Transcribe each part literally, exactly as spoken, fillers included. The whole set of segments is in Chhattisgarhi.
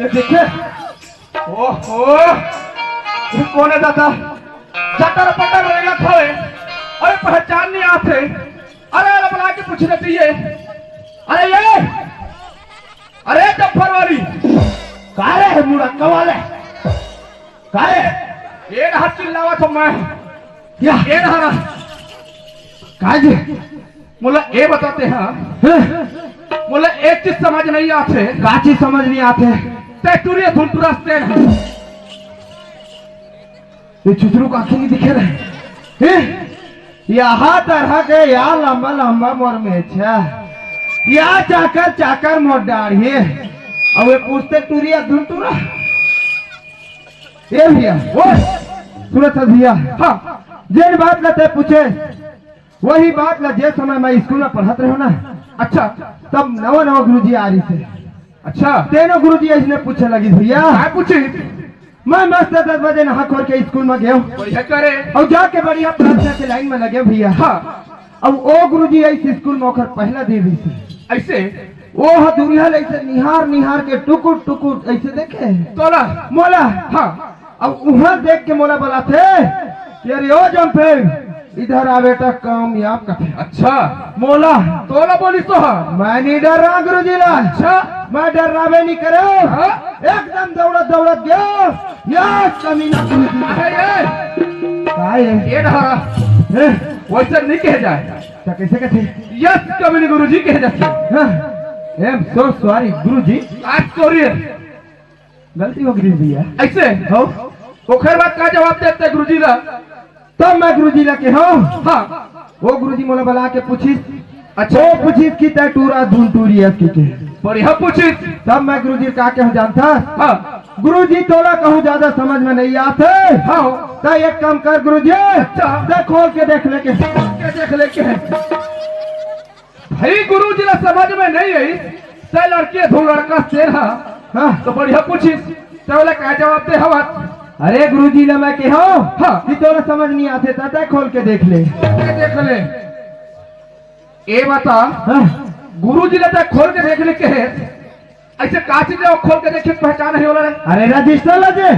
देखे, ओहो, ये कोन हे दादा? जटर पटर रेंगत हवे, अरे पहचान नइ आथे। अरे, अरे, बला के पूछना चाहिए। अरे ये, अरे चप्पल वाली, का रे हे मुड़क्का वाले? का रे? ये रहा चिल्लावत हूँ मैं। या। ये रहा। का जी? मोला ये बताते हैं। हैं? मोला एक चीज समझ नइ आथे। का चीज समझ नइ आथे? तैं टूरी धुन टूरा तेन हे। ये छुतरू का आँखी नइ दिखे रहे। हैं? यहाँ तरह के या लंबा लंबा मोर मेछा, या चाकर चाकर मोर डाढ़ी, अउ ये पूछते टूरी धुन टूरा। ए भइया, ओ, सुनत हस भइया? हाँ। जेन बात ला तैं पूछे, वही बात ला जे समय मैं स्कूल में पढ़त रहेंव ना, अच्छा। तब नवा नवा गुरुजी आय रहिसे। अच्छा। तेनो गुरुजी अइसने पूछे लगिस भइया। काय पूछिस? मैं मस्त दस बजे नहा खोर के स्कूल में गेंव। बढ़िया करे। अउ जाके बढ़िया प्रार्थना के लाइन में लगेंव भइया। हाँ। अउ ओ गुरुजी आइस स्कूल में, ओकर पहला दिन रहिसे। अइसे? ओ ह दूरिहा ले अइसे निहार निहार के टुकुर टुकुर अइसे देखे। तोला? मोला। हाँ। अउ उहाँ देख के मोला बलाथे कि अरे ओ जम्पे, इधर आ बेटा, कामयाब कथे। अच्छा। मोला। तोला बोलिस तो हा? मैं नइ डर्रांव गुरुजी ला। अच्छा। मैं डर्राबे नइ करेंव। हाँ? एकदम दौड़त दौड़त गेंव। यस कमीना गुरुजी। अरे ये। का हे? ये डहा। हैं? वइसे नइ कहे जाय। त कइसे कथे? यस कमीना गुरुजी कहे जाथे। हाँ। I am so sorry गुरुजी। आज sorry हे। गलती हो गिस भइया। अइसे? हो। ओकर बाद का जवाब देते गुरुजी ला? तब मैं गुरुजी ला केहेंव। हाँ। ओ गुरुजी मोला बला के पूछिस। अच्छा। ओ पूछिस कि तैं टूरा धुन टूरी हस कहिके। बढ़िया पूछिस। तब मैं गुरुजी ला का केहेंव जानथस? हाँ। गुरुजी तोला कहूँ जादा समझ में नइ आथे। हाँ। त एक काम कर गुरुजी। अच्छा। तैं खोल के देख ले के। खोल के देख ले के। भई गुरुजी ला समझ में नइ आइस, तैं लड़की धुन लड़का तेन हा। हाँ। त बढ़िया पूछिस, तैं ओला का जवाब दे हवस? अरे गुरुजी ला मैं केहेंव हाँ। कि तोला समझ नइ आथे त तैं खोल के देख ले। खोल के देख ले। ए बता, हाँ। गुरुजी ला तैं खोल के देख ले केहे, अइसे का चीज हे, ओ खोल के देखे पहचान हे ओला रे? अरे रजिस्टर ला जे।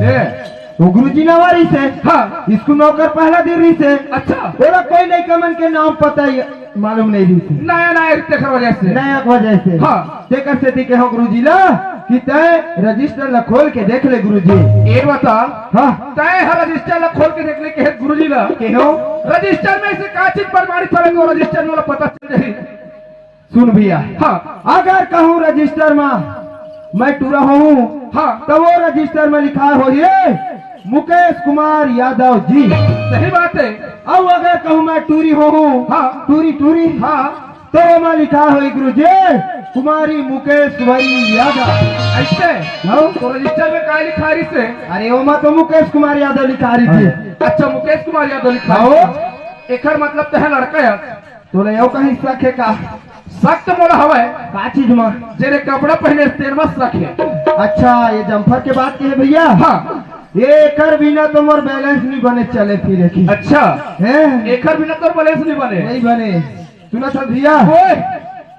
ए। ओ गुरुजी नवा रहिसे। हाँ। स्कूल में ओकर पहला दिन रहिसे। अच्छा। ओला कोई लइका मन के नाम पता ही मालूम नइ रहिसे। नया नया रहिसे तेकर वजह से। नया के वजह से। हाँ। तेकर सेती केहेंव गुरुजी ला कि तैं रजिस्टर ला खोल के देख ले गुरुजी। ए बता। हाँ। तैं ह रजिस्टर ला खोल के देख ले केहे गुरुजी ला। केहेंव? रजिस्टर में अइसे का चीज प्रमाणित हवे कि ओ रजिस्टर में ओला पता चल जाही? सुन भइया, हाँ। अगर कहूँ रजिस्टर म मैं टूरा होहूँ, हाँ। त ओ रजिस्टर म लिखाय होही मुकेश कुमार यादव जी। सही बात हे। अउ अगर कहूँ मैं टूरी होहूँ, हाँ। टूरी, टूरी, हाँ। त ओमा लिखाय होही गुरुजी कुमारी मुकेश्वरी यादव। अइसे? हाँ। त रजिस्टर म काय लिखाय रहिसे? अरे ओमा तो मुकेश कुमार यादव लिखाय रहिसे। अच्छा, मुकेश कुमार यादव लिखाय रहिसे। एकर मतलब तैं ह लड़का हस। तोला एहू कहीं शक हे का? शक तो मोला हवय। का चीज म? जेने कपड़ा पहिने तेन म शक हे। अच्छा, ये जम्फर के बात केहे भइया? हाँ। एकर बिना तो मोर बैलेंस नइ बने चले फिरे के। अच्छा। हैं? एकर बिना तोर बैलेंस नइ बने? नइ बने। सुनत हस भइया? ओए।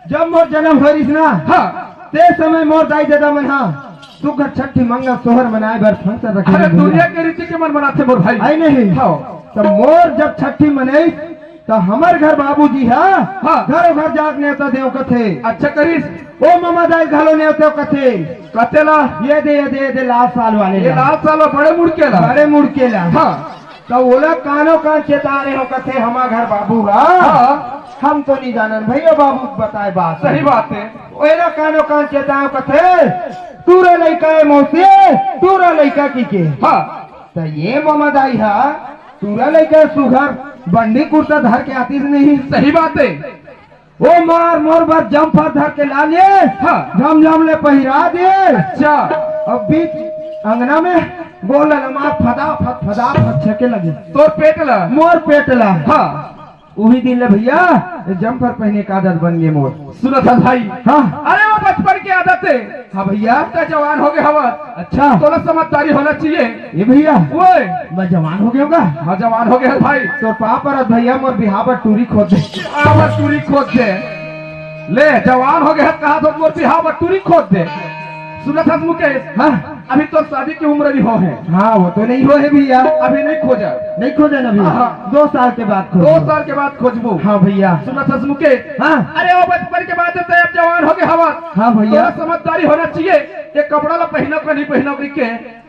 जब मोर जनम होय रहिस ना, हाँ। ते समय मोर दाई ददा मन हा सुग्घर छट्ठी मंगल सोहर मनाय बर फंक्शन रखे अरे, रहिस भइया। दुनिया के रीति के मन मनाथे मोर भाई। अइ नहीं? हाँ। त मोर जब छट्ठी मनइस, त हमर घर बाबूजी ह हाँ। घरो घर जाके नेवता देंव कथे। अच्छा करिस। ओ ममा दाई घलो नेवतेंव कथे। कथे ला? ये दे, ये दे, ये दे, लाल साल वाले ये ला। लाल साल वाला बड़े मुड़के ला। बड़े मुड़के ला। हाँ। त ओला कानो कान चेता रेहेंव कथे हमर घर बाबू ह। हाँ। हम तो नइ जानन भइया, बाबू बताय बात। सही बात हे। ओला कानो कान चेताय कथे, टूरा लइका ए मौसी, टूरा लइका कहिके। हाँ। त ये ममा दाई ह टूरा लइका सुघर बंडी कुर्ता धर के आतिस नहीं। सही बात हे। ओ मार मोर बर जम्फर धर के ला ले, हाँ। झमझम ले पहिरा दे। अच्छा। अब बीच अंगना में गोल लमार फदा फद, फदा फद छके लगे। तोर पेट ला। मोर पेट ला। हाँ। उही दिन ले भइया, ये जम्फर पहिने के आदत बन गे मोर। सुनत हस भाई? हाँ। अरे वो बचपन के आदत हे। हाँ भइया। अब त जवान हो गे हवस। अच्छा। तोला समझदारी होना चाहिए। ए भइया। ओए। मैं जवान हो गेंव का? हाँ, जवान हो गे हस भाई। तोर पाँव परत भइया, मोर बिहाव बर टूरी खोज दे। बिहाव बर टूरी खोज दे। ले, जवान हो गे हस, कहा तो मोर बिहाव बर टूरी खोज दे। सुनत हस मुकेश? हाँ। अभी तोर शादी के उम्र नइ होहे। हाँ, वो तो नइ होहे भइया। अभी नइ खोजा। नइ खोजा ना भइया। हाँ। दो साल के बाद खोजबो। दो साल के बाद खोजबो। हाँ भइया। सुनत हस मुकेश? हाँ। अरे वो बचपन के बात हे, तैं अब जवान होगे हवस। हाँ भइया। तोला समझदारी होना चाहिए। ये कपड़ा ला पहिनव के नइ पहिनव कहिके।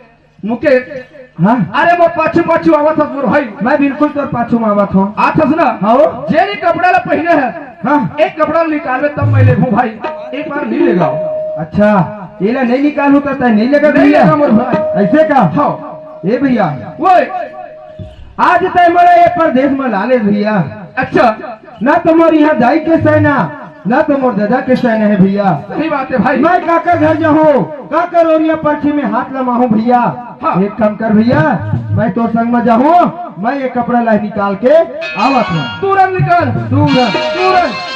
मुकेश। हाँ। अरे वो पाछू पाछू आवत हस मोर भाई। मैं बिल्कुल तोर पाछू में आवत हँव। आत हस ना? हाँ। जेन ये कपड़ा ला पहिने हे, हाँ। एक कपड़ा निकालबे तब मैं लेहूँ भाई, एक बार नइ लेगव। अच्छा, एला नइ निकालहूँ त तैं नइ लेगा नइ भइया? लेगा मोर भाई। अइसे का? हाँ। ए भइया। ओए। आज तैं मोला ये परदेस में ला ले भइया। अच्छा। ना तो मोर इहाँ दाई के सैना, ना तो मोर ददा के सैना हे भइया। सही बात हे भाई। मैं काकर घर जाहूँ, काकर ओरिया परछी में हाथ लमाहूँ भइया। हाँ। एक काम कर भइया, मैं तोर संग में जाहूँ, मैं ये कपड़ा ला निकाल के आवत हँव। तुरंत निकाल। तुरंत। तुरंत।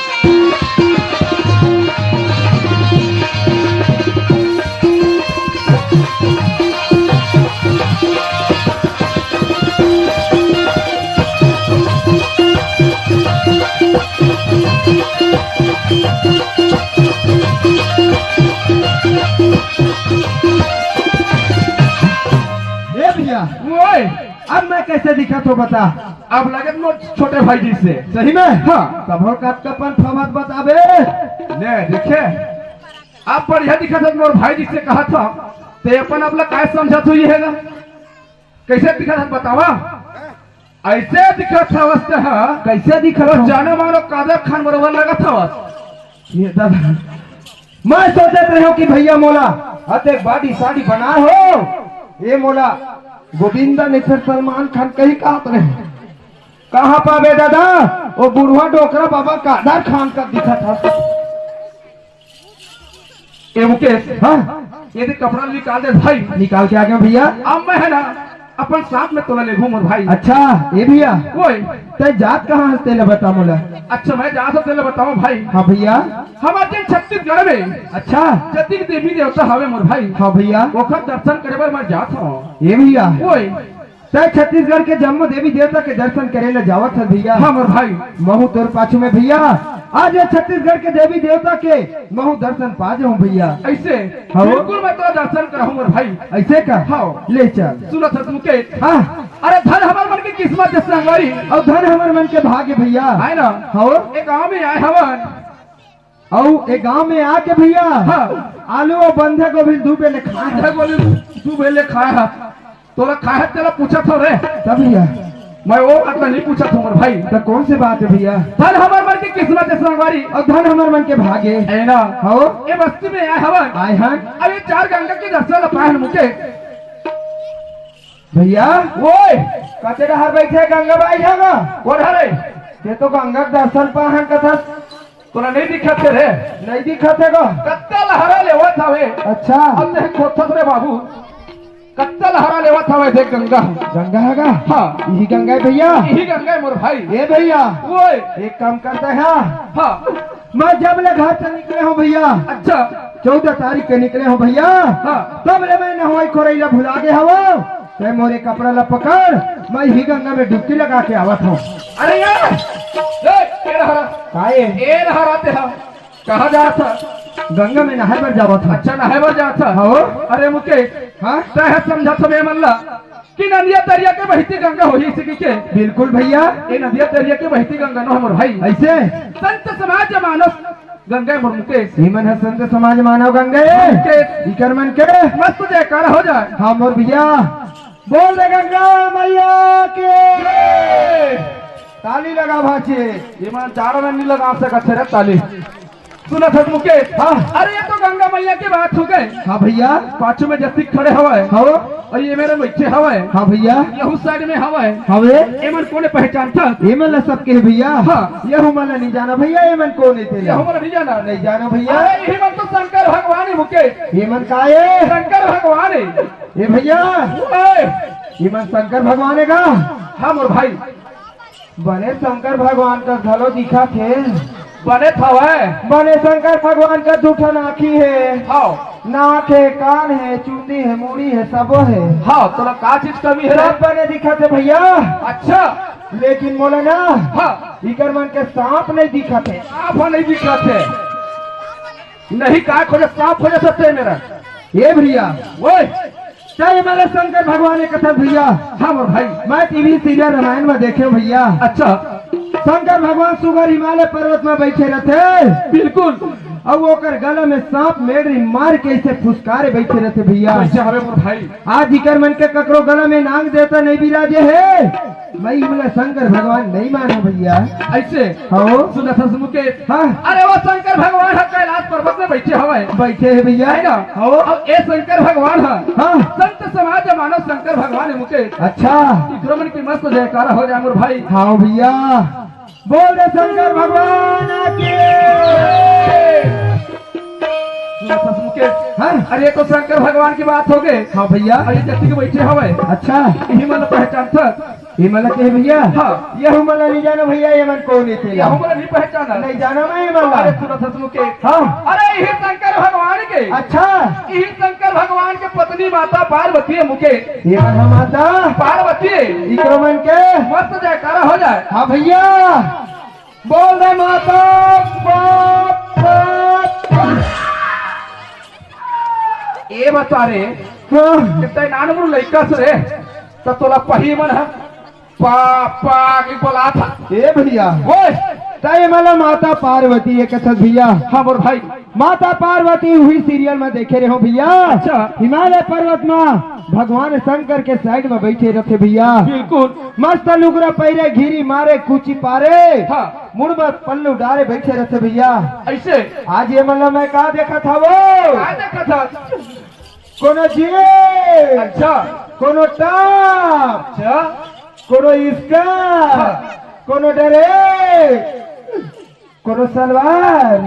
ए भइया, ओए। अब मैं कइसे दिखत हँव बता? अब लगत मोर छोटे भाई जइसे। सही में? हाँ। तभो कतका पन फमत बताबे। ले देखे, अब बढ़िया दिखत हस मोर भाई जइसे कहत हँव, तैं अपन आप ला काय समझत हस ये हे ना? कइसे दिखत हस बतावा? अइसे दिखत हवस तैं हा। कइसे दिखत हँव? जानो मानो कादर खान बरोबर लगत हवस। ये दादा, मैं सोचत रहेंव कि भइया मोला अतेक body साड़ी बनाए हो, ये मोला गोविंदा नइ फेर सलमान खान कहीं कहत रहे। कहाँ पाबे दादा, वो बुढ़वा डोकरा बाबा कादर खान कस दिखत हस। ए मुकेश, हाँ। ये देख कपड़ा निकाल दे भाई। निकाल के आ गेंव भइया। अब मैं हे ना अपन साथ में तोला लेगहूँ मोर भाई। अच्छा, ए भइया। ओए। तैं जात कहाँ हस तेला बता मोला। अच्छा, मैं जात हँव तेला बतावँव भाई। हाँ भइया। हमर जेन छत्तीसगढ़ में अच्छा। जतिक देवी देवता हवे मोर भाई। हाँ भइया। ओकर दर्शन करे बर मैं जात हँव। ए भइया। ओए। तैं छत्तीसगढ़ के जम्मो देवी देवता के दर्शन करे ला जावत हस भइया। हाँ मोर भाई। महूँ तोर पाछू में भइया, आज ये छत्तीसगढ़ के देवी देवता के महूँ दर्शन पा जाहूँ भइया। अइसे? हाँ। बिल्कुल मैं तोर दर्शन कराहूँ मोर भाई। अइसे का? हाँ। ले चल। सुनत हस मुकेश? हाँ। अरे धन हमर मन के किस्मत हे संगवारी। अउ धन हमर मन के भाग्य भइया। हे ना? हाँ। ये गाँव में आए हवन। अउ ए गांव में आके भइया, हाँ। आलू अउ बंधा गोभी दू बेले खाए हन। बंधा गोभी दू बेले खाए हन। तोला खाए हन तेला पूछत हंव रे। तब भइया। मैं ओ बात ला नइ पूछत हंव मोर भाई। त कौन से बात हे भइया? धन हमर मन के किस्मत हे संगवारी। अउ धन हमर मन के भाग हे। हे ना? हव। ए बस्ती में आए हवन। आए हन। अब ए चार गंगा के दर्शन ला पाए हन मुकेश। भइया। ओए। कते डहर बइठे गंगा बाई हे ना? ओ डहर हे। ये तो गंगा के दर्शन पाए हन कथस। तोला नइ दिखत हे रे? नइ दिखत हे गा। कत्ता लहरा लेवत हवे। अच्छा। अब तैं खोदथस रे बाबू। कत्ता लहरा लेवत हवे, देख गंगा। गंगा हे गा? हाँ। इही गंगा हे भइया? इही गंगा हे मोर भाई। ए भइया। ओए। एक काम करते हैं। हाँ। मैं जब ले घर से निकले हंव भइया। अच्छा। चौदह तारीख के निकले हंव भइया। हाँ। तब ले मैं नहवाई खोरई ला भुला गे हवंव। तैं मोर ए कपड़ा ला पकड़, मैं इही गंगा में डुबकी लगा के आवत हंव। अरे यार, ए, ए डहर आ। काय? ए डहर आते हा। कहाँ जात हस? गंगा में नहाए बर जावत हंव। अच्छा, नहाए बर जात हस? हाँ। अरे मुकेश, हाँ? तैं ह समझाथस हमन ला कि नदिया तरिया के बहती गंगा होही इसे कहिके। बिल्कुल भइया। ए नदिया तरिया के बहती गंगा नो हे मोर भाई। अइसे? संत समाज मानस गंगा हे मोर मुकेश। इमन ह संत समाज मानव गंगा हे। मुकेश। इकर मन के मस्त जयकारा हो जाए। हाँ मोर भइया। बोल दे गंगा मइया के। जय। ताली लगा भांचे। इमन चारों में नइ लगा सकत हे रे ताली। सुनत हस मुकेश? हाँ। अरे ये तो गंगा मइया के बात हो गे। हाँ भइया। पाछू में जतिक खड़े हवय। हाँ। अउ ये मेर बइठे हवय। हाँ भइया। यहू side में हवय। हवे। एमन कोन ए पहचानथस? एमन ला सबके हे भइया। हाँ। यहू मन ला नइ जानंव भइया, एमन कोन ए तेला। यहू मन ला नइ जानंव। नइ जानंव भइया। अरे इही मन तो शंकर भगवान हे मुकेश। एमन काय हे? शंकर भगवान हे। ए भइया। ओए। एमन शंकर भगवान हे का? हाँ मोर भाई। बने शंकर भगवान कस घलो दिखत हे। बने त हवय। बने शंकर भगवान कस दू ठन आँखी हे। हाँ। नाक हे, कान हे, चुंदी हे, मुड़ी हे, सबो हे। हाँ, तोला का चीज कमी हे रे? सब बने दिखत हे भइया। अच्छा। लेकिन मोला ना, हाँ। इकर मन के सांप नइ दिखत हे। सांप नइ दिखत हे। नहीं, काय खोजे, सांप खोजे सकते हे मेर। ए भैया, ओए, तैं मला शंकर भगवान के कथा भैया। हाँ मोर भाई। मैं टीवी सीरियल रामायण में देखे हूँ भैया। अच्छा। शंकर भगवान सुघर हिमालय पर्वत में बैठे रहते। बिल्कुल। अउ ओकर गला में सांप मेढ़री मार के इसे फुसकारे बैठे रहते भैया। कैसे हवे मोर भाई? आज इकर मन के ककरो गला में नाग देवता नहीं बिराजे हे। मैं इमला शंकर भगवान नहीं मानो भैया। ऐसे? हो। सुनत हस मुकेश? हाँ। अरे वो शंकर भगवान ह कैलाश पर्वत में बैठे हवे। बैठे हे भैया। है ना? हो। अब ए शंकर भगवान ह। हाँ। संत समाज मानव शंकर भगवान हे मुकेश। अच्छा। इकरो मन की मस्त जयकारा हो जाए मोर भाई। हाँ भैया। बोल दे शंकर भगवान की। सुनत हस मुकेश? हाँ। अरे तो शंकर भगवान की बात हो गई। हाँ भैया। अरे जति के बैठे हवे। अच्छा। इही मन पहचानथस? ये मला के भैया? हाँ। ये हूँ मला नहीं जाना भैया, ये मन कौन हे तेला? ये हूँ मला नहीं पहचाना। नहीं जाना मैं ये मला। अरे सुनत हस मुकेश? हाँ। अरे इही शंकर भगवान के। अच्छा। इही शंकर भगवान के पत्नी माता पार्वती हे मुकेश। ये मन ह माता पार्वती हे। इकरो मन के मस्त जयकारा हो जाए। हाँ भैया। बोल दे माता बाप, बाप। ए बता रे, हाँ। कितना नानमुन लइका से रे, त तोला पही मन ह पा, पा की बोला था। ए भैया, ओए। तैं मला माता पार्वती के कथस भैया। हाँ मोर भाई। माता पार्वती उही सीरियल में देखे रहे हो भैया। अच्छा। हिमालय पर्वत में भगवान शंकर के साइड में बैठे रहते भैया। बिल्कुल। मस्त लुगरा पहिरे, घिरी मारे, कुची पारे। हाँ। मुड़ में पल्लू डारे बैठे रहते भैया। ऐसे? आज ये मन ला मैं का देखत हवो? का देखत हस? कोनो जीव। अच्छा। कोनो टाप। अच्छा। कोनो इसका। हाँ। कोनो डरे। कोनो सलवार,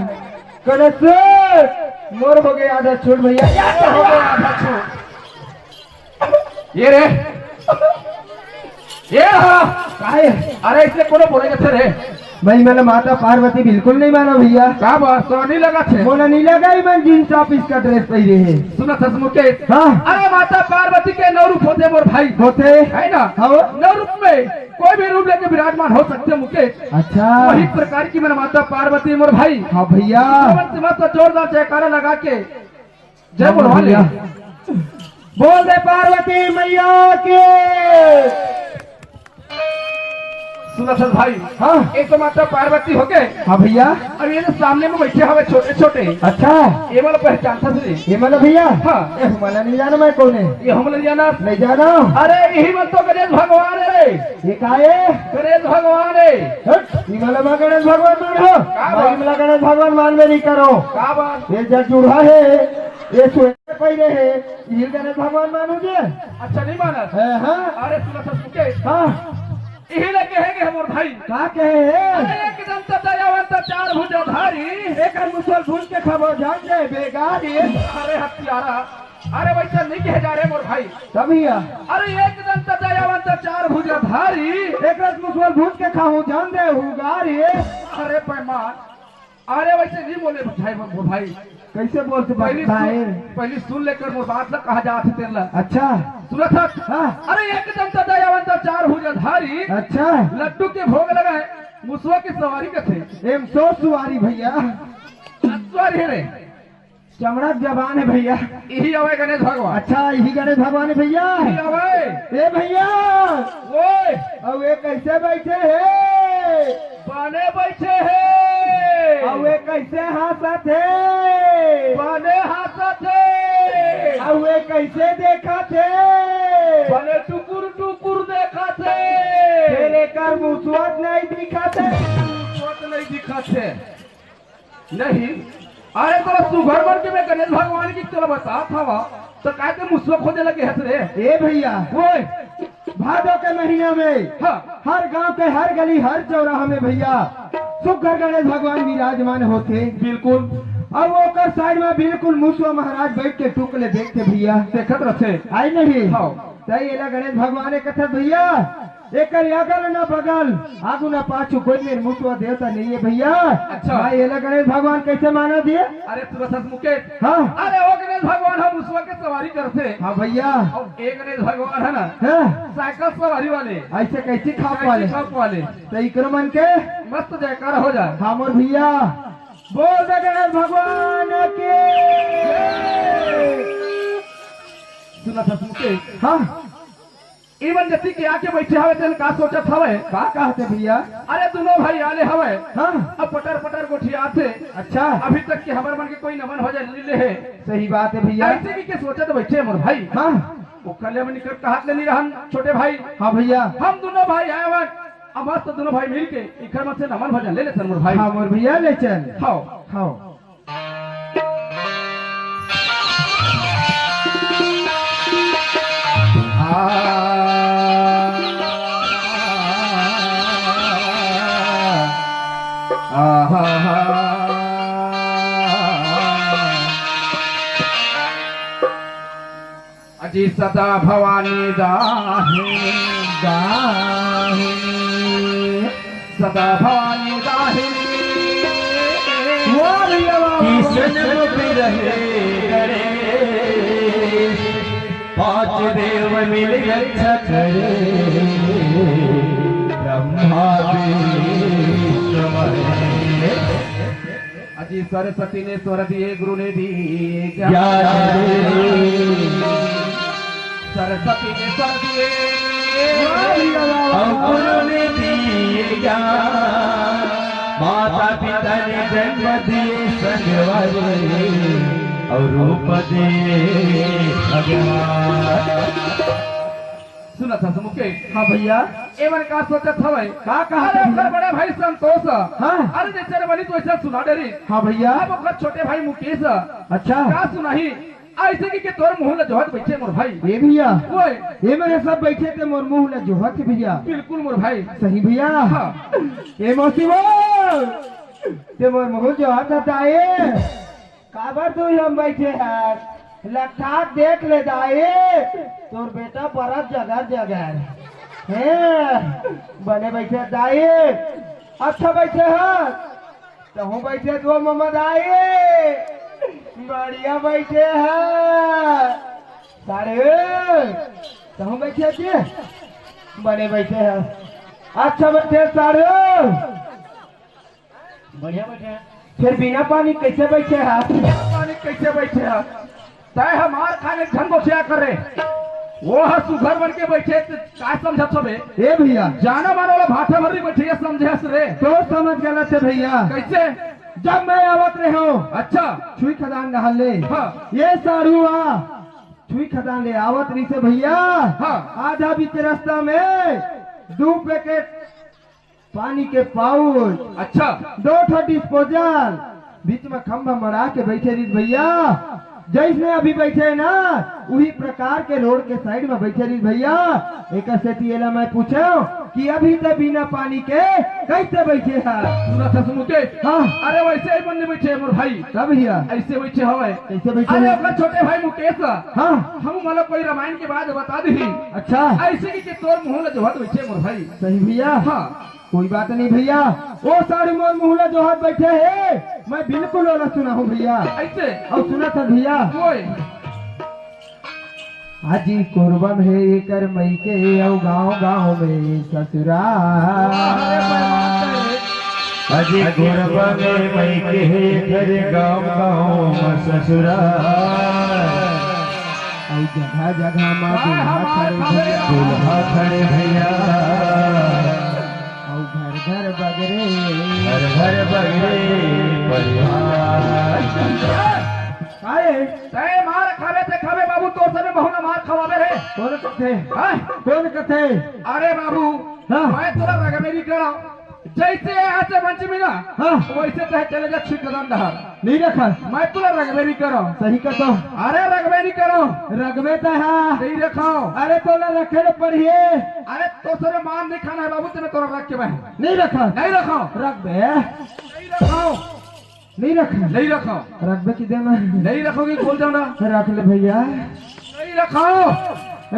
कोनो सूट, मोर हो गए आधा छूट भैया। या तो हो गए आधा छूट। ये रे, ये रहा। काहे? अरे इसने कोनो बोले कैसे रे? भाई, मैंने माता पार्वती बिल्कुल नहीं माना भैया। का बात? तो नहीं लगा थे? मोला नहीं लगा ही मन जींस टॉप इसका ड्रेस पहने है। सुनत हस मुकेश? हाँ। अरे माता पार्वती के नौ रूप होते मोर भाई। होते? है ना? हाँ। नौ रूप में कोई भी रूप लेके विराजमान हो सकते मुकेश। अच्छा। वही प्रकार की मन माता पार्वती मोर भाई। हाँ भैया। मन से मस्त जोरदार जयकारा लगा के जय बोलवा ले। भैया। बोल दे पार्वती मैया के। सुनत हस भाई। हाँ। एक तो माता पार्वती हो गए। हाँ भैया। अब ये जो सामने में बैठे हवे छोटे छोटे। अच्छा। ये वाला पहचानत हस रे? ये वाला भैया? हाँ। ए, मला नहीं जाना मैं कौन है। ये हम नहीं जाना। नहीं जाना। अरे यही मन तो गणेश भगवान है रे। ये का है? गणेश भगवान है। हट, ये मला मैं गणेश भगवान मान हो। का बात? भाई, मला गणेश भगवान मान में नहीं करो। का बात? ये जग जुड़ा है, ये स्वेटर पहने है, ये गणेश भगवान मानू जे? अच्छा नहीं मानत। हाँ, हाँ। अरे सुनत हस मुकेश। हाँ। यही लगे है कि हमर भाई। का कहे है? अरे एक दंत दयावंत चार भुजाधारी। एक मुसवा भूज के खाबो जान दे बेगारी। अरे हत्यारा, अरे वैसा नहीं कहे जा रहे मोर भाई। तब भैया। अरे एक दंत दयावंत चार भुजाधारी। एक रस मुसवा भूज के खाहूँ जान दे हुगारी। अरे पैमान, अरे वैसे नहीं बोले भाई, वो भाई। कैसे बोलते पहली भाई? सुन, पहली सुन लेकर वो बात ला कहा जात हे तेला। अच्छा। सुनत हस? हाँ। अरे एक दंत दयावंत चार भुजाधारी। अच्छा। लड्डू के भोग लगाए, मुसवा की सवारी कथे। एम सौ सवारी भैया। सवारी है रे। चमड़ा के जबान है भैया। यही हवे गणेश भगवान। अच्छा, यही गणेश भगवान है भैया। यही हवे। ए भैया। ओए। अउ ये कैसे बैठे है? बने बैठे है। अउ ये कैसे हंसत है? बने हंसत है। अउ ये कैसे देखत है? बने टुकुर टुकुर देखत है। फेर एकर मुसवा नहीं दिखत है। मुसवा नहीं दिखत है। नहीं, अरे तोला सुघर मन के मैं गणेश भगवान की तोला बतात हवा, तो काय ते मुसवा खोजे लगे हस रे? ए भैया, ओए, भादो के महीना में हाँ। हर गांव के हर गली, हर चौराहा में भैया सुघर गणेश भगवान विराजमान होथे। बिल्कुल। अउ ओकर साइड में बिल्कुल मुसवा महाराज बैठ के टुकले देखथे भैया। देखत रथे। आय नहीं? हाँ। तई एला गणेश भगवान कथे भैया, एकर अगल न बगल, आगू न पाछू कोई मेर मुसवा देवता नहीं है भैया। अच्छा। भाई, एला गणेश भगवान कैसे मानत हे? अरे सुनत हस मुकेश। हाँ। अरे वो गणेश भगवान ह मुसवा के सवारी करथे। हाँ भैया। अउ एक गणेश भगवान है ना, हाँ। साइकिल सवारी वाले। ऐसे कैसे खाप साइकिल वाले? खाप वाले। तो इकरो मन के मस्त जयकारा हो जाए। हाँ मोर भैया। बोल दे गणेश भगवान की। ससुर के। हाँ। इमन जति के आके बइठे हवे, तेन का सोचत हवे? का कहते भइया? अरे, दुनों भाई आले हवे। हाँ। अब पटर पटर गोठियाथे। अच्छा। अभी तक के हमर मन के कोई नमन भजन नइ ले हे। सही बात हे भइया। अइसे कहिके सोचत बइठे मोर भाई। हाँ। ओकर ले हमन इकर कहत ले नइ रहन, छोटे भाई। हाँ भइया। हम दुनों भाई आए हवन, अब मस्त दुनों भाई मिल के इकर मन से नमन भजन ले लेथन मोर भाई। हाँ मोर भइया, ले चल। हाँ। हाँ। अजी सदा भवानी दाहिनी। दाहिनी। सदा भवानी दाहिनी। वाह भइया, वाह, वाह। किसन बिरहे करे, पांच देव मिल रक्षा करे, ब्रह्मा विष्णु महेश। अजी सरस्वती ने स्वर दिए, गुरु ने दिए ज्ञान। ज्ञान। सरस्वती ने स्वर दिए, वाह भइया, वाह, वाह। और गुरु ने दिए ज्ञान। माता पिता ने जन्म दिए संगवारी, और रूप दिए भगवान। सुनत हस मुकेश? हाँ भइया। एमन का सोचत हवय? का कहत अरे, हवय? ओकर बड़े भाई संतोष। हाँ। अरे, जइसे बनी तो वइसे सुना डरी। हाँ भइया। अब ओकर छोटे भाई मुकेश। अच्छा। का सुनाही? अइसे कहिके तोर मुंह ल जोहत बइठे मोर भाई। ए भइया। ओए। एमन सब बइठे ते मोर मुंह ल जोहत हे भइया। बिल्कुल मोर भाई। सही भइया। हाँ। ए मौसी वो, ते मोर मुंह जोहत हस दाई। काबर तू हम बइठे हस? लट्ठाक देख ले दाई, तोर बेटा बरत जगर जगर। हे, बने बइठे दाई, अच्छा बइठे हस। तहूँ बइठे तो ममा दाई, बढ़िया बइठे हस। सारे, तहूँ बइठे के? बने बइठे हस। अच्छा बइठे सारे। बढ़िया बइठे हे। फेर बिना पानी कइसे बइठे हस? बिना पानी कइसे बइठे हस? तैं ह मार खाने झन गोठिया कर रे। वो ह सुघर बन के बइठे, त का समझत हवे? ए भइया। जाना मानो वाला भाठा भर नइ बइठे, ये समझे हस रे। तो समझ गलत हे भइया। कइसे? जब मैं आवत रहेंव। अच्छा। छुई खदान डहर ले। हाँ। ये साढ़ू आ, छुई खदान ले आवत रहिसे भइया। हाँ। आधा बीच रस्ता में दू पैकेट पानी के पाउच। अच्छा। दो ठो डिस्पोजल, बीच में खंभा मड़ा के बइठे रहिस भइया। जइसने अभी बइठे हे ना, उही प्रकार के रोड के साइड में बइठे रहिस भइया। एकर सेती एला मैं पूछेंव कि अभी ते बिना पानी के कइसे बइठे हस? सुनत हस मुकेश? हाँ। अरे वइसे ही मन नइ बइठे मोर भाई। का भइया? अइसे बइठे हवय। कइसे बइठे अरे हवय? ओकर छोटे भाई मुकेश। हाँ। हम मतलब कोई रामायण के बात बता दिही। अच्छा। अइसे कहिके तोर मुंह ल जोहत बइठे मोर भाई। सही भइया। हाँ। कोई बात नहीं भइया, ओ साढ़ू मोर मुंह ल जोहत बइठे हे, मैं बिल्कुल ओला सुनाहूं भइया। अइसे? अउ सुनत हस भइया। ओए। अजी कोरबा में हे एकर मइके अउ गांव गांव में ससुराल। अरे बाप रे। अजी कोरबा में मइके हे एकर गांव गांव में ससुराल। अउ जगह जगह में का दूल्हा हमार खड़े खड़े भइया। दूल्हा खड़े भइया। अउ घर घर बगरे। घर घर बगरे परिवार। काहे? तैं मार खाबे, तैं खाबे बाबू, तोर सबे बहू ला मार खवाबे रे। कोन कथे? हाँ? कोन कथे? अरे बाबू, हाँ। मैं तोला रगबे नइ करंव। जइसे आथे मंच में ना, हाँ। वइसे तैं चले जा छुई खदान डहर। नइ रखंव। मैं तोला रगबे नइ करंव। सही कथस। अरे रगबे नइ करंव। रखबे तैं हा। नइ रखंव। अरे तोला रखे ल पड़ही। अरे तोर सबे मार नइ खाना हे बाबू, तेने तोला रख के मैं। नइ रखंव। नइ रखंव। रखबे। नइ रखंव। नइ रखंव। नइ रखंव। रखबे कि देना? नइ रखंव कि बोल देना। रख ले भइया। नइ रखंव।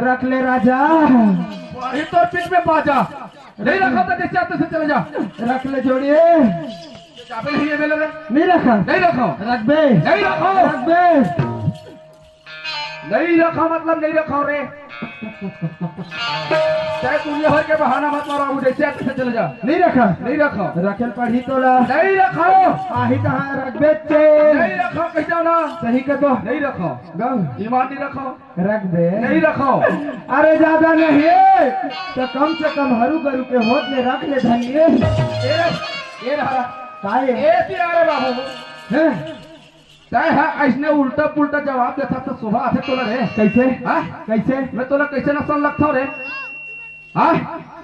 रख ले राजा। वही तोर पीठ में बाजा। नइ रखंव त जइसे आथे तइसे चले जा। रख ले जोड़िए। जाबे नहीं हे बेले रे। नइ रखंव। नइ रखंव। रखबे। नइ रखंव। रखबे। नइ रखंव मतलब नइ रखंव रे। चाहे दुनिया भर के बहाना मत मारो, बाबू, जैसे आते से चले जा। नहीं रखा। नहीं रखो। रखेल पढ़ी तोला। नहीं रखो। आही तहाँ रख बेचे। नहीं रखो, कह दो ना। सही कह दो। नहीं रखो। गौ। ईमान नहीं रखो। रख दे। नहीं रखो। अरे ज्यादा नहीं, तो कम से कम हरू गरु के होत ले रख ले धनिये। ए, ए रहा। काहे? ए, प्यारे बाबू। हैं? तैं ह अइसने उल्टा पुल्टा जवाब देथस त शोभा आथे तोला रे? कैसे? हाँ? कैसे? मैं तोला कैसे नसन लगथव रे? हाँ?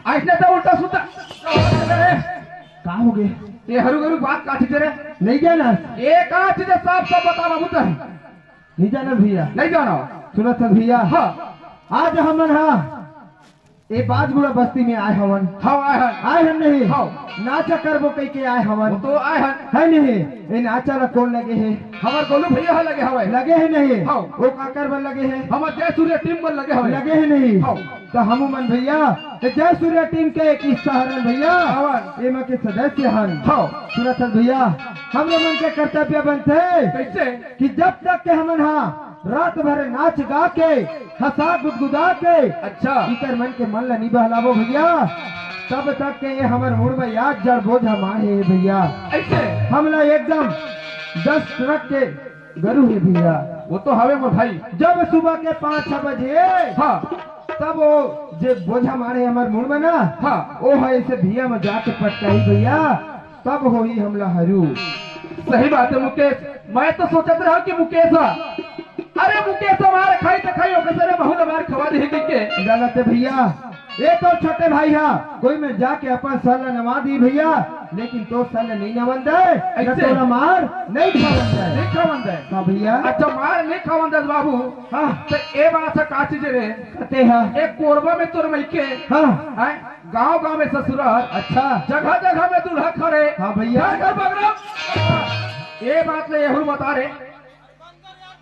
अइसने त उल्टा सुल्टा जवाब देथस रे? का हो गे? ये हरू गरू बात का चीज रे? नहीं जाना। ये का चीज है, साफ साफ बता बाबू तैं। नहीं जाना भैया। नहीं जाना। सुनत हस भैया। हाँ। आज हमन हा ए बाजगुड़ा बस्ती में आए हवन। हाँ, आए हन। आए हन नहीं? हाँ। नाचा करबो कहि के आए हवन। वो तो आए हन। है नहीं? ए नाचा ला कोन लगे हे? हमर गोलू भैया ह लगे हवय। लगे हे नहीं? हाँ। वो काकर बर लगे हे? हमर जय सूर्या टीम बर लगे हवय। लगे हे नहीं? हाँ। त हमू मन भैया, ए जय सूर्या टीम के एक हिस्सा हरन भैया। हवन। एमा के सदस्य हन। हाँ। सुनत हस भैया, हमरे मन के कर्तव्य बनथे। कैसे? कि जब तक के हमन हा रात भर नाच गा के, हंसा गुदगुदा के, अच्छा। इकर मन के मन ला नी बहलाबो भैया, तब तक के ये हमर मुड़ में याद जड़ बोझा माढ़े हे भैया। ऐसे? हमला एकदम दस ट्रक के गरु हे भैया। वो तो हवे मोर भाई। जब सुबह के पाँच छह बजे, हाँ। तब वो जे बोझा माढ़े हमर मुड़ में ना, हाँ। वो है ऐसे भैया में जाके पटकाई भैया। तब होही हमला हरू। सही बात है मुकेश, मैं तो सोचत रहा कि मुकेश हा, अरे मुकेश हमार खाई त खाई, ओकर सरे महू हमार खवा दे के। गलत है भैया, ये तो छोटे भाई हा, कोई में जाके अपन सर ला नवा दी भैया, लेकिन तो सर ला नहीं नवन दे, न ऐसे? तोला मार नहीं खावन दे। नहीं खावन दे। हाँ भैया। अच्छा मार नहीं खावन दे बाबू। हाँ। तो ए बात है का चीज रे? कते हा? एक कोरबा में तोर मइके। हाँ। हैं? गांव गांव में ससुरार, अच्छा। जगह जगह में दूल्हा खड़े, हाँ भैया। घर घर बगरा। ये बात ले यहू बता रे,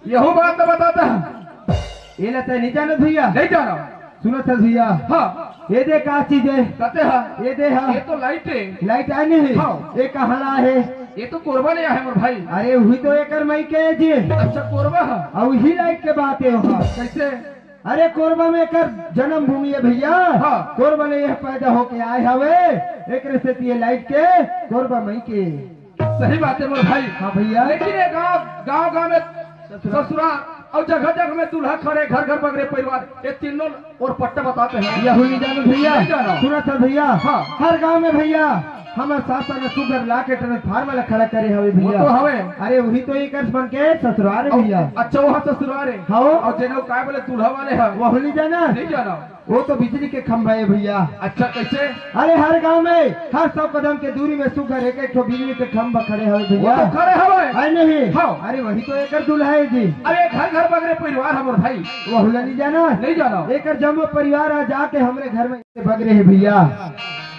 यहू बात तो बताता है। ये लेते नहीं जाना भैया। नहीं जाना। सुनत हस भैया। हाँ। ये दे का चीज है? कहते हैं। ये दे हा। ये तो लाइट है। लाइट आनी है। हाँ। ये कहाँ ला है? ये तो कोरबा ले आए मोर भाई। अरे वही तो एकर मइके जी। अच्छा कोरबा है। और वही लाइट के बात है वहाँ। कैसे? अरे कोरबा में एकर जन्मभूमि है भैया। हाँ। कोरबा ले यह पैदा होके आए हवे, एकरे सेती ये लाइट के कोरबा मइके। सही बात है मोर भाई। हाँ भैया। लेकिन ये गांव, गांव गांव में ससुराल और जगह जगह में दूल्हा खड़े, घर घर बगरे परिवार, ये तीनों और पट्टा बताते हैं। यहू नहीं जानो भैया। नहीं जानो। सुनत हस भैया। हाँ। हर गांव में भैया हमर सास ने सुघर ला के ट्रांसफार्मर ला खड़ा करे हवे वो भैया। तो हवे। अरे वही तो एकर मन के ससुरार है भैया। अच्छा, वहाँ ससुरार है। हाँ। और जेने काय बोले दूल्हा वाले हैं। वहू नहीं जाना। नहीं जाना। वो तो बिजली के खंभा है भैया। अच्छा, कैसे? अरे हर गांव में हर सौ कदम के दूरी में सुघर एक एक ठो बिजली के खंभा खड़े हवे वो भैया। तो खड़े हवे। है नहीं? हाँ। अरे वही तो एकर दूल्हा है जी। अरे घर घर बगरे परिवार हमर भाई। वहू ला नहीं जाना। नहीं जाना। एकर जम्मो परिवार आ जाके हमरे घर में बगरे हे भैया,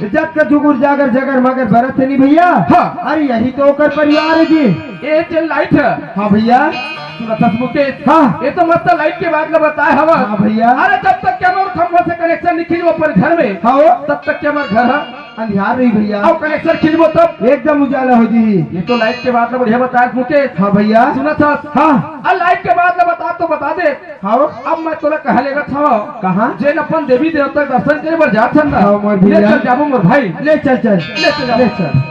जग का जुगुर जागर जगर मगर बरत हे नी भैया। हाँ। अरे यही तो ओकर परिवार है जी। ये जे लाइट है। हाँ भैया। सुनत हस मुकेश। हाँ। ये तो मस्त लाइट के बात ला बताए हवा। हाँ भैया। अरे जब तक के हमर खंभा से कनेक्शन नहीं खींचबो पर घर में, हाँ। तब तक के हमर घर है अंधियार रही भैया। और कनेक्शन खींचबो तब एकदम उजाला हो जी। ये तो लाइट के बात ला बढ़िया बताए मुकेश। हाँ भैया। सुनत हस। हाँ। अरे लाइट के बात ला बता तो बता दे। हाँ। अब मैं तोला कहा लेगत हव। कहाँ? जेन अपन देवी देवता के दर्शन करे बर जात हन ना। हाँ, मोर ले भैया। चल जाबो मोर भाई। ले चल, चल। ले चल जाबो। ले चल।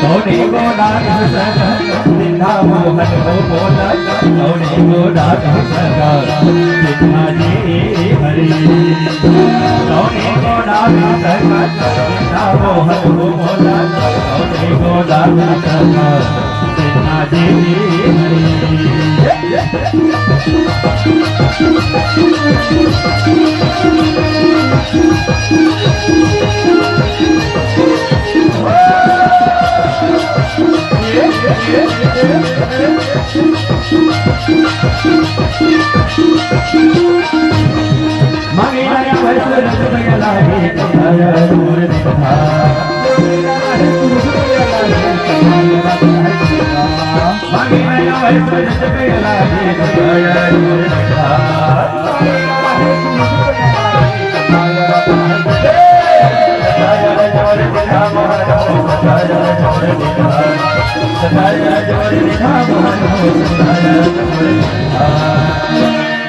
कौने गोदान सदा वृंदावन हो बोला, कौने गोदान सदा बिना जी हरि। कौने गोदान सदा वृंदावन हो बोला, कौने गोदान सदा बिना जी हरि।